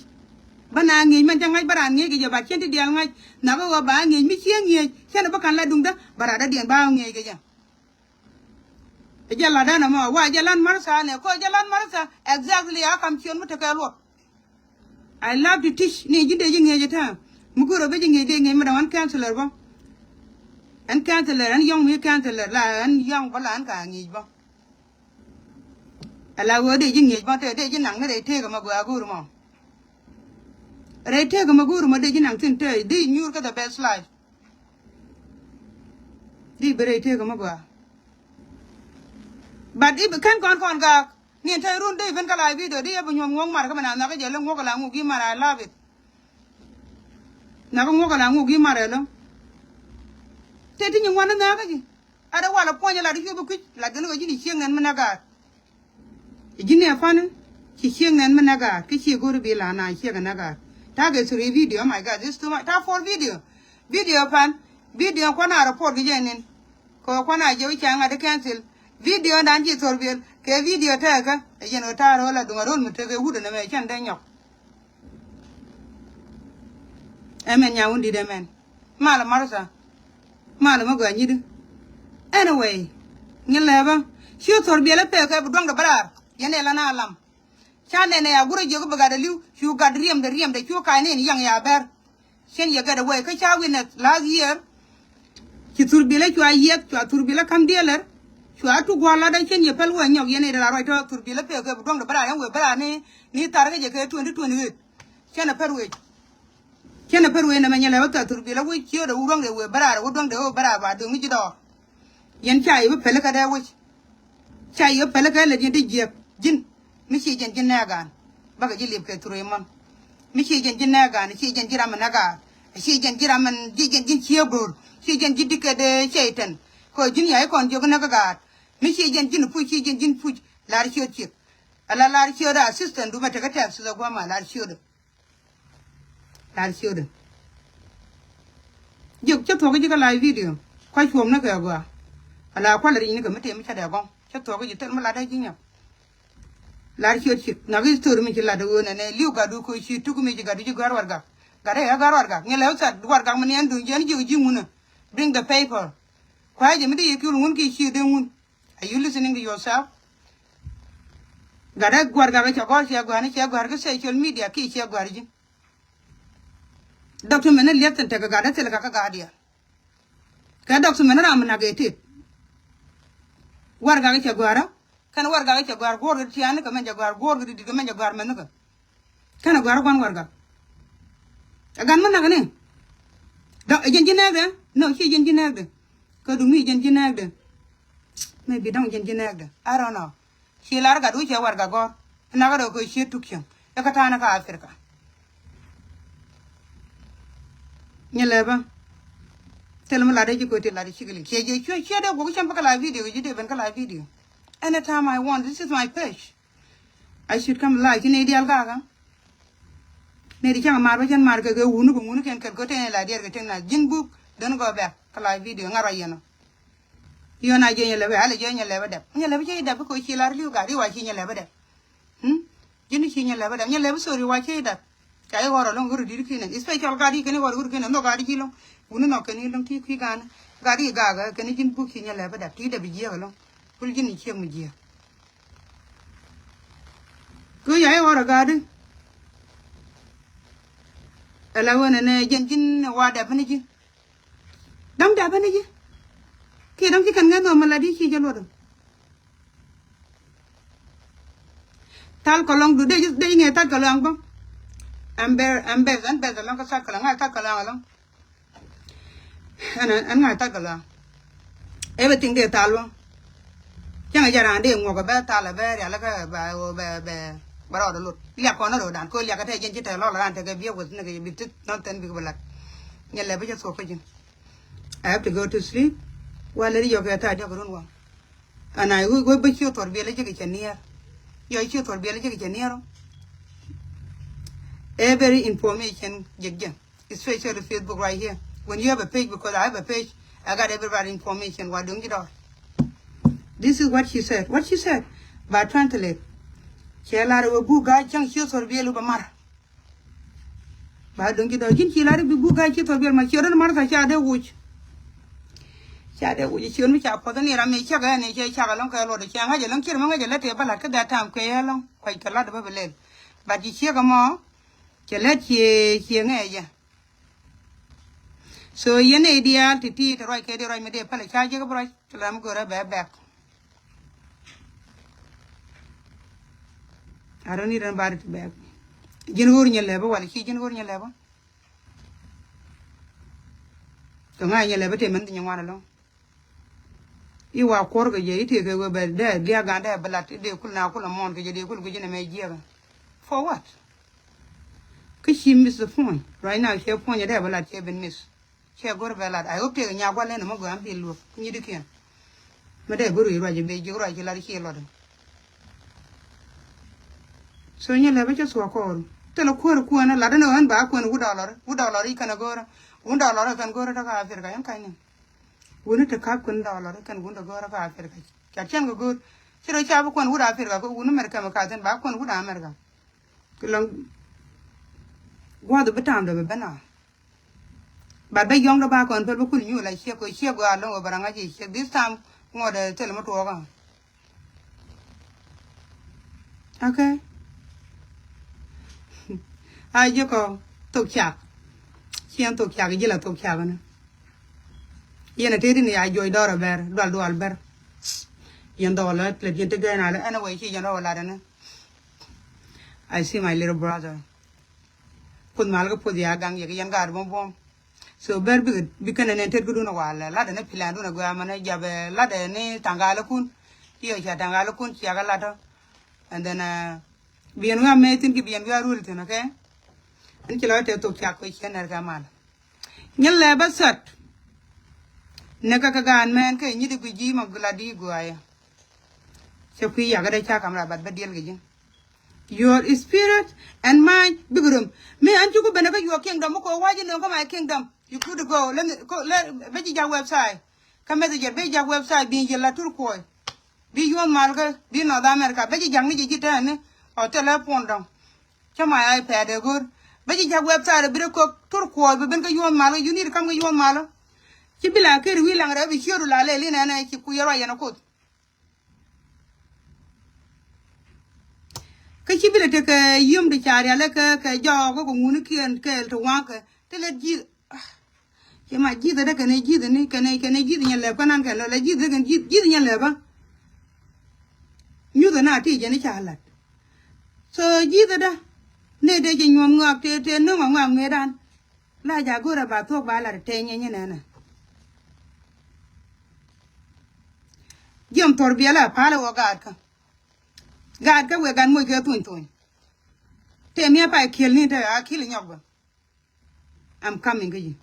Bä na ŋi̱i̱c mɛn cä ŋa̱c bä raan ŋi̱eec kɛ jɛ bat cien ti diaal ŋa̱c. Nhɔakä ɣöö ba a ŋi̱eec mi cië ŋi̱eec cɛn ɛ bä ka̱n la duŋdä bä raadädiɛn ba a ŋi̱eec kɛ jɛ. Ɛ jɛ lat ɛn ɛmɔ wa jɛ lat Martha nɛ kɔ jɛ lat Martha exactly a kam ciön mi tekɛ luɔk. I love to teach ni ji̱n dee ji̱ ŋi̱eec ɛ tääm mi go̱o̱r ɛ ben ji̱ ŋi̱eec dee ŋi̱eec mi dɔ̱ŋ ɛn counselor bä. Ɛn counselor ɛn yɔ̱ŋ mi counselor la ɛn yɔ̱ŋ bä la ɛn ka ŋi̱eec bä. Ala ɣöö dee ji̱ ŋi̱eec bä te dee ji̱ naŋ ni rɛy tëëk ɛmɔ gɔaa go̱o̱r ɛmɔ. Rɛy tëëk ɛmɔ go̱o̱r ɛmɔ dee ji̱ naŋ thi̱n te dee nyuur kä the best life. Di bi rɛy tëëk mi gɔaa. But i̱ bi kɛn kɔn kɔn gaak ni ɛn te run di ben kä la video di yɛ bi nyuɔ̱th ŋuɔ̱k mar kä mi na nhɔakä jɛ lä ŋuɔ̱k la ŋuɔ̱k gi̱ mar a love it. Nhɔakä ŋuɔ̱k la ŋuɔ̱k gi̱ mar ɛ lä. Te ti nyi ŋuan ni nhɔakä ji̱. At ɛ wal ɛ puɔ̱ny ɛ lat i̱ cuɔp i̱ kui̱c lat gɛn ɣöö ji̱n i̱ cieŋ nɛn mi nɛ gaat. Ji̱n ɛ pani ci cieŋ nɛn mi nɛ gaat kä ci go̱ri bi la na ciek ɛ nɛ gaat. Ta̱a̱ gɛ three video, oh my God, this too much. Ta̱a̱ four video. Video pan. Video kuan a report kɛ jɛ nin. Kɛ kuan a jɛ wi̱c ca ŋa̱t i̱ cancel. Video dan ci thor biel kɛ video tɛɛkä. Ɛ jɛn ɣöö ta̱a̱ ro̱l a duŋ a ro̱l mi tek ɛ wut ɛn ɛmɛ cɛn dee nyɔk. Amen nya wun dit amen. Malɛ Martha. Malɛ mi gɔaa nyit. Anyway, ŋi̱n lɛpä. Ci thor biɛl ɛ pek kɛ bi duaŋdɛ bä raar. Yɛn ɛ la na lam. Ca nɛn ɛ ya gurɛ jiök bi gat ɛ li̱w. Cu gat riɛmdɛ riɛmdɛ cu ka̱ny ni yaŋ ya bɛr. Cien yɛ get away kä ca witness last year. Ci thur bilä cua yiɛth cua thur bilä ka̱m diɛlɛr. Cua tuk gua̱a̱r latdä cien yɛ päl wee nyɔk yɛn i̱ dee la ruac tɔ thur bilä pek kɛ bi duɔ̱ŋdɛ bä raar yɛn wee bä raar ni ni thar kä jɛ kɛ twenty twenty eight. Cien a pär wee. Cien a pär wee nɛmɛ nyɛ lɛ wä thar thur bilä wee ciöödɛ wä duɔ̱ŋdɛ wee bä raar wä duɔ̱ŋdɛ wee bä raar ba döŋ ni ji̱ dɔɔr. Yɛn ca yɛ bä päl kä dee wec. Ca yɛ päl kä lät yɛn ti jiäk ji̱n. Mi ci jɛn ji̱ nɛɛk gaan. Bakɛ ji̱ liep kɛ thuree mɔn. Mi ci jɛn ji̱ nɛɛk gaan, ci jɛn ji̱ ram mi nɛɛk gaat. Ci jɛn ji̱ ram mi, ci jɛn ji̱ cië bo̱o̱r. Ci jɛn ji̱ dikɛ dee cɛy tɛn. Kɛ ji̱n ya ikɔn jiök nɛɛk gaat. Mi ci jɛn ji̱n puc, ci jɛn ji̱n puc. Lar ciöt ciek. Ala lar ciöt assistant du mɛ tekɛ tɛk sithɛ gua̱a̱ma lar ciöt. Lar ciötdɛ. Jiök cä thuɔ̱k ji̱ kä live video. Kua̱c cuɔ̱m ni kɛ gɔaa. Ala kualɛ ric ni kɛ mi tëë mi cä dee gɔ̱ŋ. Cä thuɔ̱k ji̱ thil mi lat dee ji̱ nyɔk. Lar ciöt cik. Nhɔk history mi ci lat ɣöö nɛnɛ li̱w gatdu ko̱ ci tuk mi ci gatdu ci gɔ̱a̱r wargak. Gat dee ɛ gɔ̱a̱r wargak. Ŋi̱ lɛ wä that wargak mi ni ɛn duŋ jiɛn jiök ji̱ ŋunä. Bring the paper. Kua̱c jɛ mi dee yɛ kiul ŋun ki ci dee ŋun. Are you listening to yourself? Gatdä gua̱r gak cɛ gɔ̱r cɛ gɔ̱r ni cɛ gɔ̱r kä social media ki cɛ gɔ̱r ji̱. Dɔk ti mɛn ni liɛth thin tekɛ gatdä thil kakä gatdiɛ. Kɛ dɔk ti mɛn ni ram mi nak ɛ tit. Gua̱r gak cɛ gɔ̱r kɛn gua̱r gak cɛ gɔ̱r guɔ̱r kɛ tiani kɛ mɛn cɛ gɔ̱r guɔ̱r kɛ dit kɛ mɛn cɛ gɔ̱r mɛn ni kɛ. Kɛnɛ gɔ̱a̱r gua̱n warɛgak. Ɛ gat mi näk ni. Dɔ̱ŋ ɛ jɛn ji̱ nɛɛkdɛ. No, ci jɛn ji̱ nɛɛkdɛ. Kä duŋ mi jɛn ji̱ nɛɛkdɛ. Maybe dɔ̱ŋ jɛn ji̱ nɛɛkdɛ. I don't know. Ci lar gat wi̱c cɛ warɛgak gɔ̱r. Näk rɛ kɛ cië tuk cieŋ. Ɛ kä ta̱a̱nä kä Africa. Nyɛ lɛ bä. Thil mi lat dee ji̱ ko̱ ti lat ji̱ cikili. Ciɛ jiɛ cuɛ ciɛ dee guɔk cäm bä kä la video ji̱ dee ben kä la video. Anytime I want. This is my page. I should come live ci nɛy diaal kakä. Nɛy ti cäŋ maar bä cän maar kɛ kɛ wuni kɛ ŋuni kɛn kɛn kɛ tɛn la diɛɛr kɛ tɛn na ji̱n buk. Don't go back kä live video ŋa̱r wa yɛn ɔ. Yɔn a jiɛ nyɛ lɛ bä alɛ jiɛ nyɛ lɛ bä dɛp nyɛ lɛ bä cä ji̱ dɛp bä kɛ ci lar li̱w gat i̱ wa ci nyɛ lɛ bä dɛp. Hmm? Ji̱n ci nyɛ lɛ bä dɛp nyɛ lɛ bä sorry wa cä ji̱ dɛp. Ca i̱ ɣɔr ɛlɔ̱ŋ ɣör di̱t ki̱n ɛn. Special gaat i̱ kɛn i̱ ɣɔr ɣör ki̱n ɛn nhɔk gaat i̱ ji̱ ɛlɔ̱ŋ. Wuni nhɔk kɛn i̱ ɛlɔ̱ŋ ti kui̱ gaan. Gaat i̱ gakä kɛn i̱ ji̱n buk ki̱n nyɛ lɛpä dap ti dɛp i̱ jiɛk ɛlɔ̱ŋ. Kul ji̱n i̱ ciek mi jiɛk. Kɛ ɣöö ca i̱ ɣɔr ɛ gaat i̱. Ɛla ɣöö nɛnɛ jɛn ji̱n ɛ wa dap ni ji̱. Dam dap ni ji̱. Kiɛ dam ci kɛn ŋɛn nhɔk mi la di ci jɛ luɔt ɛ. Thal kɛ lɔŋ du dee dee ŋɛ thal kɛ lɔŋ bä. Ɛn bɛr ɛn bɛr ɛn bɛr kɛ lɔŋ kɛ thal kɛ lɔŋ ŋa thal kɛ lɔŋ ɛlɔŋ. Ɛn ɛn ŋa thal kɛ lɔŋ. Everything dee thal bä. Cäŋ a jɛ raan dee ŋuɔk ɛ bɛ thal ɛ bɛ rial ɛ kɛ bɛ bɛ bɛ bɛ rɔɔd ɛ lot. Liak kɔn ɛ ro̱o̱dan kɛ liak ɛ tɛ jɛn ci tɛ lɔl ɛ raan tekɛ biɛ weth ni kɛ bi ti nɔn thɛn bikɛ bɛ lat. Nyɛ lɛ bi cɛ thuɔk kä ji̱n. I have to go to sleep. Wa lɛ ri yɔk ɛ tha̱a̱ diɔk run wa. And I wä bä ciö thɔr biɛl jek cɛ niɛr. Yɔ ciö thɔr biɛl jek cɛ niɛr. Every information jek jɛ. Especially Facebook right here. When you have a page, because I have a page, I got everybody information. Wa duŋ ji̱ dɔɔr. This is what she said. What she said. Ba translate. Cɛ lar wä bu ga cäŋ ciö thɔr biɛl ba mar. Ba duŋ ji̱ dɔ̱r ji̱n ci lar i̱ bi buk ga̱a̱c ci thɔr biɛl ma ciötdä ni mar tha̱ ca dee wuc. Ca dee wuc ciöt mi ca puɔth ni ram mi cäk ɛn i̱ cɛ cak ɛlɔ̱ŋ kɛ luɔt i̱ cɛ ŋa̱c ɛlɔ̱ŋ cier mi ŋa̱c ɛlät tëë bä la̱t kä that time kuɛ ɛlɔ̱ŋ kuac kɛ la̱t bä bi lɛl. But ci ciek ɛmɔ cɛ lät cie cie ŋɛɛcɛ. So yɛn i̱ diaal ti ti ti ruac kɛ di ruac mi dee pälɛ ca jiäk bi ruac. Ci lam go̱rä bɛ bɛk. I don't need anybody to beg me. Ji̱n ɣöör nyɛ lɛpä wala ci ji̱n ɣöör nyɛ lɛpä. Kɛ ŋa̱c nyɛ lɛpä tëë mɛn thi̱n nyɛ ŋuan ɛlɔ̱ŋ. I̱ wa kuɔr kɛ jɛ i̱ tëë kɛ wee bɛ dee diak gan dee bɛ lat i̱ dee kul na kul ɛmɔn kɛ jɛ dee kul guic inɛ mɛ jiɛkä. For what? Kä ci miss the point. Right now cɛ point dee bɛ lat cɛ ben miss. Cɛ go̱r bɛ lat. I hope tëëkɛ nyak gua̱l ɛn ɛmɔ gɔaa bi luɔk nyit ikiɛn. Mɛ dee go̱r i̱ ruac i̱ ben ji̱ ruac i̱ lat i̱ ci luɔt. So nyɛ lɛ bä cä thuɔk kɔɔr. Thilɛ kuäär kuäänä lat ɛn ɣän ba kuäär wut dɔlɔr wut dɔlɔr i̱ kɛn ɛ go̱rä. Wut dɔlɔr i̱ kɛn go̱rä tɔ̱ kä Africa yɛn ka̱ny ni. Wuni te kap kuäär dɔlɔr i̱ kɛn wut dɔ go̱rä kä Africa. Ca cɛn kɛ go̱r ci rɔ ca bi kuäär wut Africa kɛ wut America mɛ ka̱thin ba kuäär wut America. Kɛ lɔŋ gua̱th bi ta̱a̱m dɔ bɛ ben a. But bɛ yɔ̱ŋ dɔ ba kɔn pɛl bä kul nyuul a ciek kɛ ciek gɔaa lo̱ŋ wä bɛ raŋ a ji̱ ciek this time ŋuɔt ɛ thil mi tuɔɔk a. Okay. A ji̱ kɔ thok cak. Ciɛn thok cak ji̱ la thok cak ni. Yɛn a tëëdi ni a juɔc dɔɔr a bɛr dual dual bɛr. Yɛn dhɔl a lät yɛn ti gɛn a lɛ anyway ci yɛn rɔ lat ni. I see my little brother. Puth mal kä puth ya gaŋ yɛ kɛ yɛn gaat buɔ̱m buɔ̱m. So ber bikɛ bikɛ nɛ nɛ tet kä dun a wal ladɛ ni pilan dun a gua mɛn a jabɛ ladɛ ni taŋgalɛ kun. Yɛ ca taŋgalɛ kun cia kɛ lat tɔ. And then uh, biɛn wi̱i̱ a mɛ thin ki biɛn wi̱i̱ a rul thin, okay? Ɛn ci lɔ tɛ thok cak kɛ ciɛ nɛr kɛ mal. Nyɛ lɛ bä thɔt. Nɛ kɛ kɛ gaan mɛn kɛ nyit i̱ gui ji̱ ma gula di guayɛ. Cɛ kui̱ yakä dee ca kam rabat bä diɛl kɛ ji̱n. Your spirit and mind big room. Mi an cuku bene kä your kingdom mi ko waji nong kä my kingdom. You good to go. Let me go. Let be ji̱ jak website. Kä messenger be ji̱ jak website bi yel la tur kuoy. Bi yuɔth mal kä bi North America be ji̱ jak ni ji̱ ji̱ tɛni. Ɔ telephone dɔŋ. Cä my iPad ɛ go̱r be ji̱ jak website bi rɛ kök tur kuoy bi ben kä yuɔth mal kä you need kam kä yuɔth mal. Ci bi la ker wi̱i̱ laŋ rɛ bi ciöt ru la lɛ li nɛnɛ ci ku yɛ ruac yɛn a koth. Kä ci bi lɛ tekɛ yiem ti ca rialɛ kɛ kɛ jɔɔk kɛ ŋuni kiɛn kɛɛl ti waŋkɛ ti lɛ ji̱th. Ci ma ji̱th dɛ kɛnɛ ji̱th ni kɛnɛ kɛnɛ ji̱th nyɛ lɛp kä nan kɛn lɔ lɛ ji̱th dɛ kɛn ji̱th ji̱th nyɛ lɛp bä. Nyuth na ti jɛ ni ca lat. So ji̱th dɛ ni dee jɛ nyuɔm ŋɔak tëë tëë no̱ŋ a ŋɔak ŋëëdan. La ja go̱rɛ ba thuɔ̱k ba lat tɛny nyɛ nyɛ nɛnɛ. Jiɛm thor biɛlɛ a palɛ wä gaatkä. Gaatkä wek gan moc kɛ thuny thuny. Tëë miɛ pay kiɛl ni te a ki̱l nyɔk bä. I'm coming kä ji̱.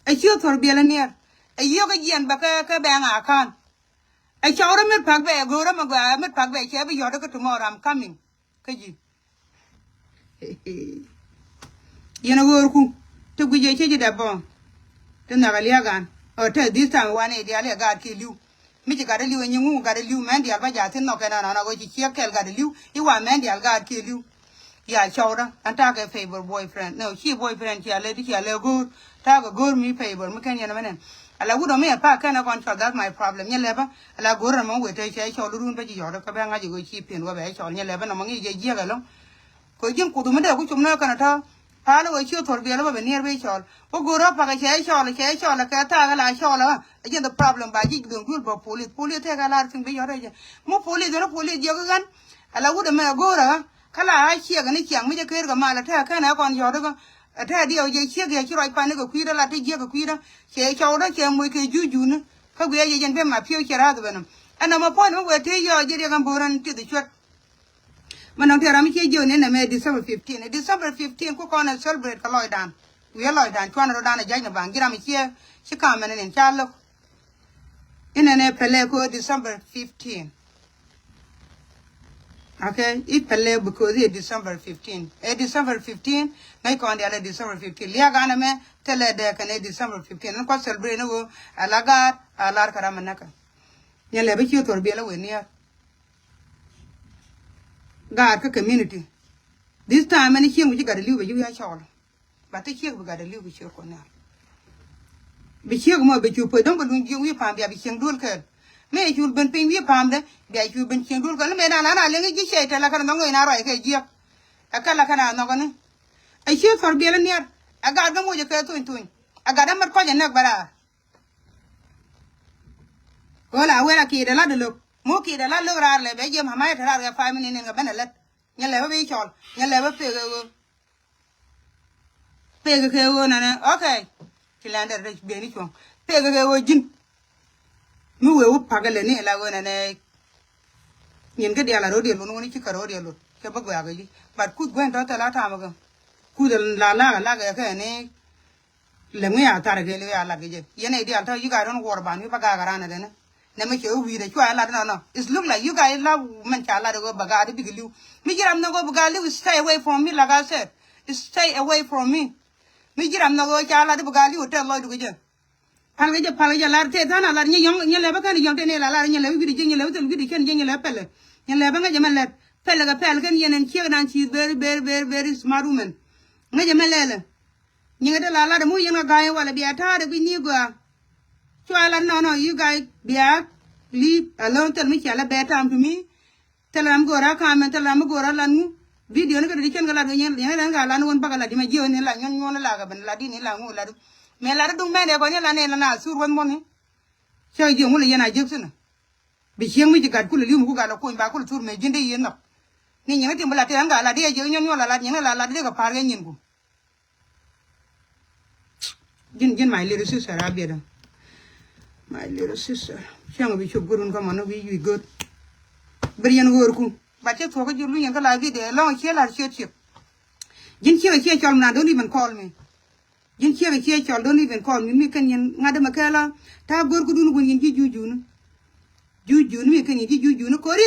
Ɛ ciö thor biɛlɛ niɛr. Ɛ yiök ɛ jiɛn bä kɛ kɛ bɛŋ a ka̱n. Ɛ cɔwrä mit pak bɛ go̱rä mɛ gɔaa mit pak bɛ cɛ bi yɔt kä tomorrow I'm coming. Kä ji̱. Yɛn a ɣöörku ti guic ɛ cä ji̱ dap bɔɔŋ. Ti nhak a lia̱a̱ gan ɔ tɛth this time wanɛ diaal ɛ gaat kiɛ li̱w. Mi ci gat a li̱w ɛ nyi ŋu gat a li̱w mɛn diaal bä jaathin nhɔk kɛn anɔn a ɣöö ci ciek kɛl gat a li̱w i̱ wa mɛn diaal gaat kiɛ li̱w. Ya cɔwdä ɛn takɛ favor boyfriend. No, ci boyfriend cia lɛ di cia lɛ go̱o̱r. Takɛ go̱o̱r mi favor mi kɛn yɛn mɛnɛ. Ala wut ɔ mi ɛ pa kɛn ɛ kɔn cɔl, that's my problem. Nyɛ lɛpä ala go̱o̱r ɛn mɔ wetɛ cɛ cɔl run bä ci yɔt kä bɛ ŋa̱c ɛ go̱o̱r ci piɛn wä bɛ cɔl. Nyɛ lɛpä nɔmɔ ŋi̱i̱c jɛ jiɛk ɛlɔŋ. Kɛ ji̱n kuth mi dee ku cum nɔ kɛn ɛ tɔ. Pal ɛ wee ci thor biɛl bä bɛ niɛr bi cɔl. Wä go̱o̱r ɔ pakɛ cɛ cɔl cɛ cɔl kɛ thakɛ la cɔl ɛ. Ɛ ji̱n the problem ba ji̱ duɔ̱ŋ duel bä police. Police tɛkɛ lar thi̱n bi yɔt ɛ jɛ. Mi police ɛn police jiɛk ɣän. Ala wut ɛmɛ go̱o̱r ɛ. Kä la a ciɛk ni ciaŋ mi jɛ ker kɛ mal ɛ tɛk kɛn ɛ kɔn yɔt kä ɛ tɛk diɛw jɛ ciek yɛ ci ruac pan ni kɛ kui̱dä la ti jiɛk kɛ kui̱dä. Cɛ cɔwdä cɛ moc kɛ juujuni. Kä guiɛ jɛ jɛn pem a piɛw cɛ rath bɛ nɔ. Ɛn nɔmɔ puɔ̱n mi wëë tëë yɔɔ ji̱ riɛk ɛn bo̱o̱r ɛn tith cuɛt. Mɛ nɔŋ tëë ram mi ciɛ jiɛw ni nɛmɛ December fifteen. December fifteen ku kɔn ɛ celebrate kɛ lɔcdan. Wi̱i̱ lɔcdan cuanɛ rɔ̱dan ɛ ja̱c ni baŋ ji̱ ram mi ciɛ ci ka̱m ɛn ni ca lo̱k. Inɛnɛ pɛlɛ ko December fifteen. Okay, i̱ pɛlɛ because i̱ December fifteen. Ɛ December fifteen, ŋäc kɔn dial ɛ December fifteen. Liak an ɛmɛ thilɛ dee kɛn ɛ December fifteen. Ɛn kuath celebrate ni ɣöö a la gaat a lar kɛ ram ɛ näkä. Nyɛ lɛ bi ci thor biɛl ɛ wee niɛɛr. Gaat kä community. This time ɛn cieŋ wi̱ci gat ɛ li̱w bɛ ci wi̱i̱ a cɔɔl. Ba ti ciek bi gat a li̱w bi ciek kuɔn nial. Bi ciek mɔ bi cu puɔc dɔ̱ŋ bi luny jiek wi̱i̱ pa̱a̱m bia bi cieŋ duel kɛɛl. Mi cu ben piny wi̱i̱ pa̱a̱m dɛ bia cu ben cieŋ duel kɛɛl. Ni mëë dan an a liŋ ji̱ ciɛc tɛl a kɛn dhɔŋ ŋöc na ruac kɛ jiek. Ɛ kɛl a kɛn a nhɔk ni. A ciek thɔr biɛl a niɛt. A gat bä moc a kɛ thuny thuny. A gat a mat kɔc a nɛk bɛ raar. Ɣöö la wɛl a kiit a lat a lo̱k. Mu kiit a lat lo̱k raar lɛ bɛ jiɛm a mac a te raar kɛ five minute ni kɛ ben a lät. Nyɛ lɛ bä bi cɔl nyɛ lɛ bä pek ɛ ɣöö. Pek kɛ ɣöö nɛnɛ, okay. Ci lɛn dɛr rɛc bieni cuɔ̱ŋ. Pek kɛ ɣöö ji̱n. Mi wee wä pa̱k ɛ lɛ ni la ɣöö nɛnɛ. Nyin kä diaal a ro̱diɛl wun wun ci kɛ ro̱diɛl wun cɛ bä guɛ̈ɛ̈k ɛ ji̱. But kuth guɛn tɔ̱ thil a ta̱a̱m ɛ kɛ. Kuth la lak ɛ lak ɛ kɛ ni. Lɛ ŋui̱ a thar kɛ lɛ a lat kɛ jɛ. Yɛn ɛ diaal tɔ̱ you guys don't worry about mi bä gaak a ran ɛ dɛnɛ. Nɛ mɛ cɛ wi̱i̱dɛ cua lat nɔ nɔ. It look like you guys love mɛn ca lat ɛ ɣöö bä gaak di bikɛ li̱w. Mi ji̱ ram nhɔk ɣöö bä gaak li̱w, stay away from me, like I said. Stay away from me. Mi ji̱ ram nhɔk ɣöö ca lat di bä gaak li̱w tɛth lɔcdu kɛ jɛ. Pal kɛ jɛ pal kɛ jɛ lar tɛth than a lar nyɛ yɔ̱ŋ nyɛ lɛ bä kɛn yɔ̱ŋ tɛn ɛ la lar nyɛ lɛ wi̱i̱dɛ jɛ nyɛ lɛ wi̱i̱dɛ kɛn jɛ nyɛ lɛ pɛlɛ. Nyɛ lɛ bä ŋäc jɛ mɛ lɛt pɛlɛ kɛ pɛl kɛn yɛn ɛn ciek dan ci very very very very smart woman. Ŋäc jɛ mɛ lɛlɛ. Nyiŋä ti la lat mi wä yɛn kɛ ga̱a̱c walɛ bia ta̱a̱dɛ guic ni gɔaa. Cua lat nɔ nɔ you guys bia leave alone, thil mi cia la bad time to me. Thil ram go̱o̱r a ka̱a̱mɛ thil ram mi go̱o̱r a lat ŋu. Video ni kɛ ti cɛn kɛ lat wä nyɛn yɛn ran ka lat ni wän bakɛ lat di mɛ jiɛ wä ni la nyuɔn nyuɔn la kɛ ben lat di ni la ŋu lat di. Mɛ lat di duŋ mɛn dɛ kɔn yɛn la ni la na thur wän muɔni. Cä jiɛ ŋu la yɛn a jiäk thinɛ. Bi cieŋ mi ci gat kulɛ li̱w mi ku gat la kuny ba kulɛ thur mɛ ji̱n di yɛn nhɔk. Ni nyiŋä tim bi la tɛn ka lat di a jiäk nyuɔn nyuɔn la lat nyiŋä la lat di kɛ pa̱a̱r kɛ nyin ku. Ji̱n ji̱n my little sister a biɛtdä. My little sister. Cäŋ bi cop gurun kä mɔn wi̱i̱ wi̱i̱ göt. Ber yɛn ɣöörku. Ba cɛ thuɔ̱k kä ji̱ luny yɛn kä la video lɔ̱ŋ ciɛ lar ciɛ tiek. Ji̱n ciek a ciɛ cɔl mi na don't even call me. Ji̱n ciek a ciɛ cɔl don't even call me mi kɛn yɛn ŋa̱t dämɛ kɛɛl a ta̱a̱ görkudun kun yɛn ji̱ juujuni. Juujuni mi kɛn yɛn ji̱ juujuni kori.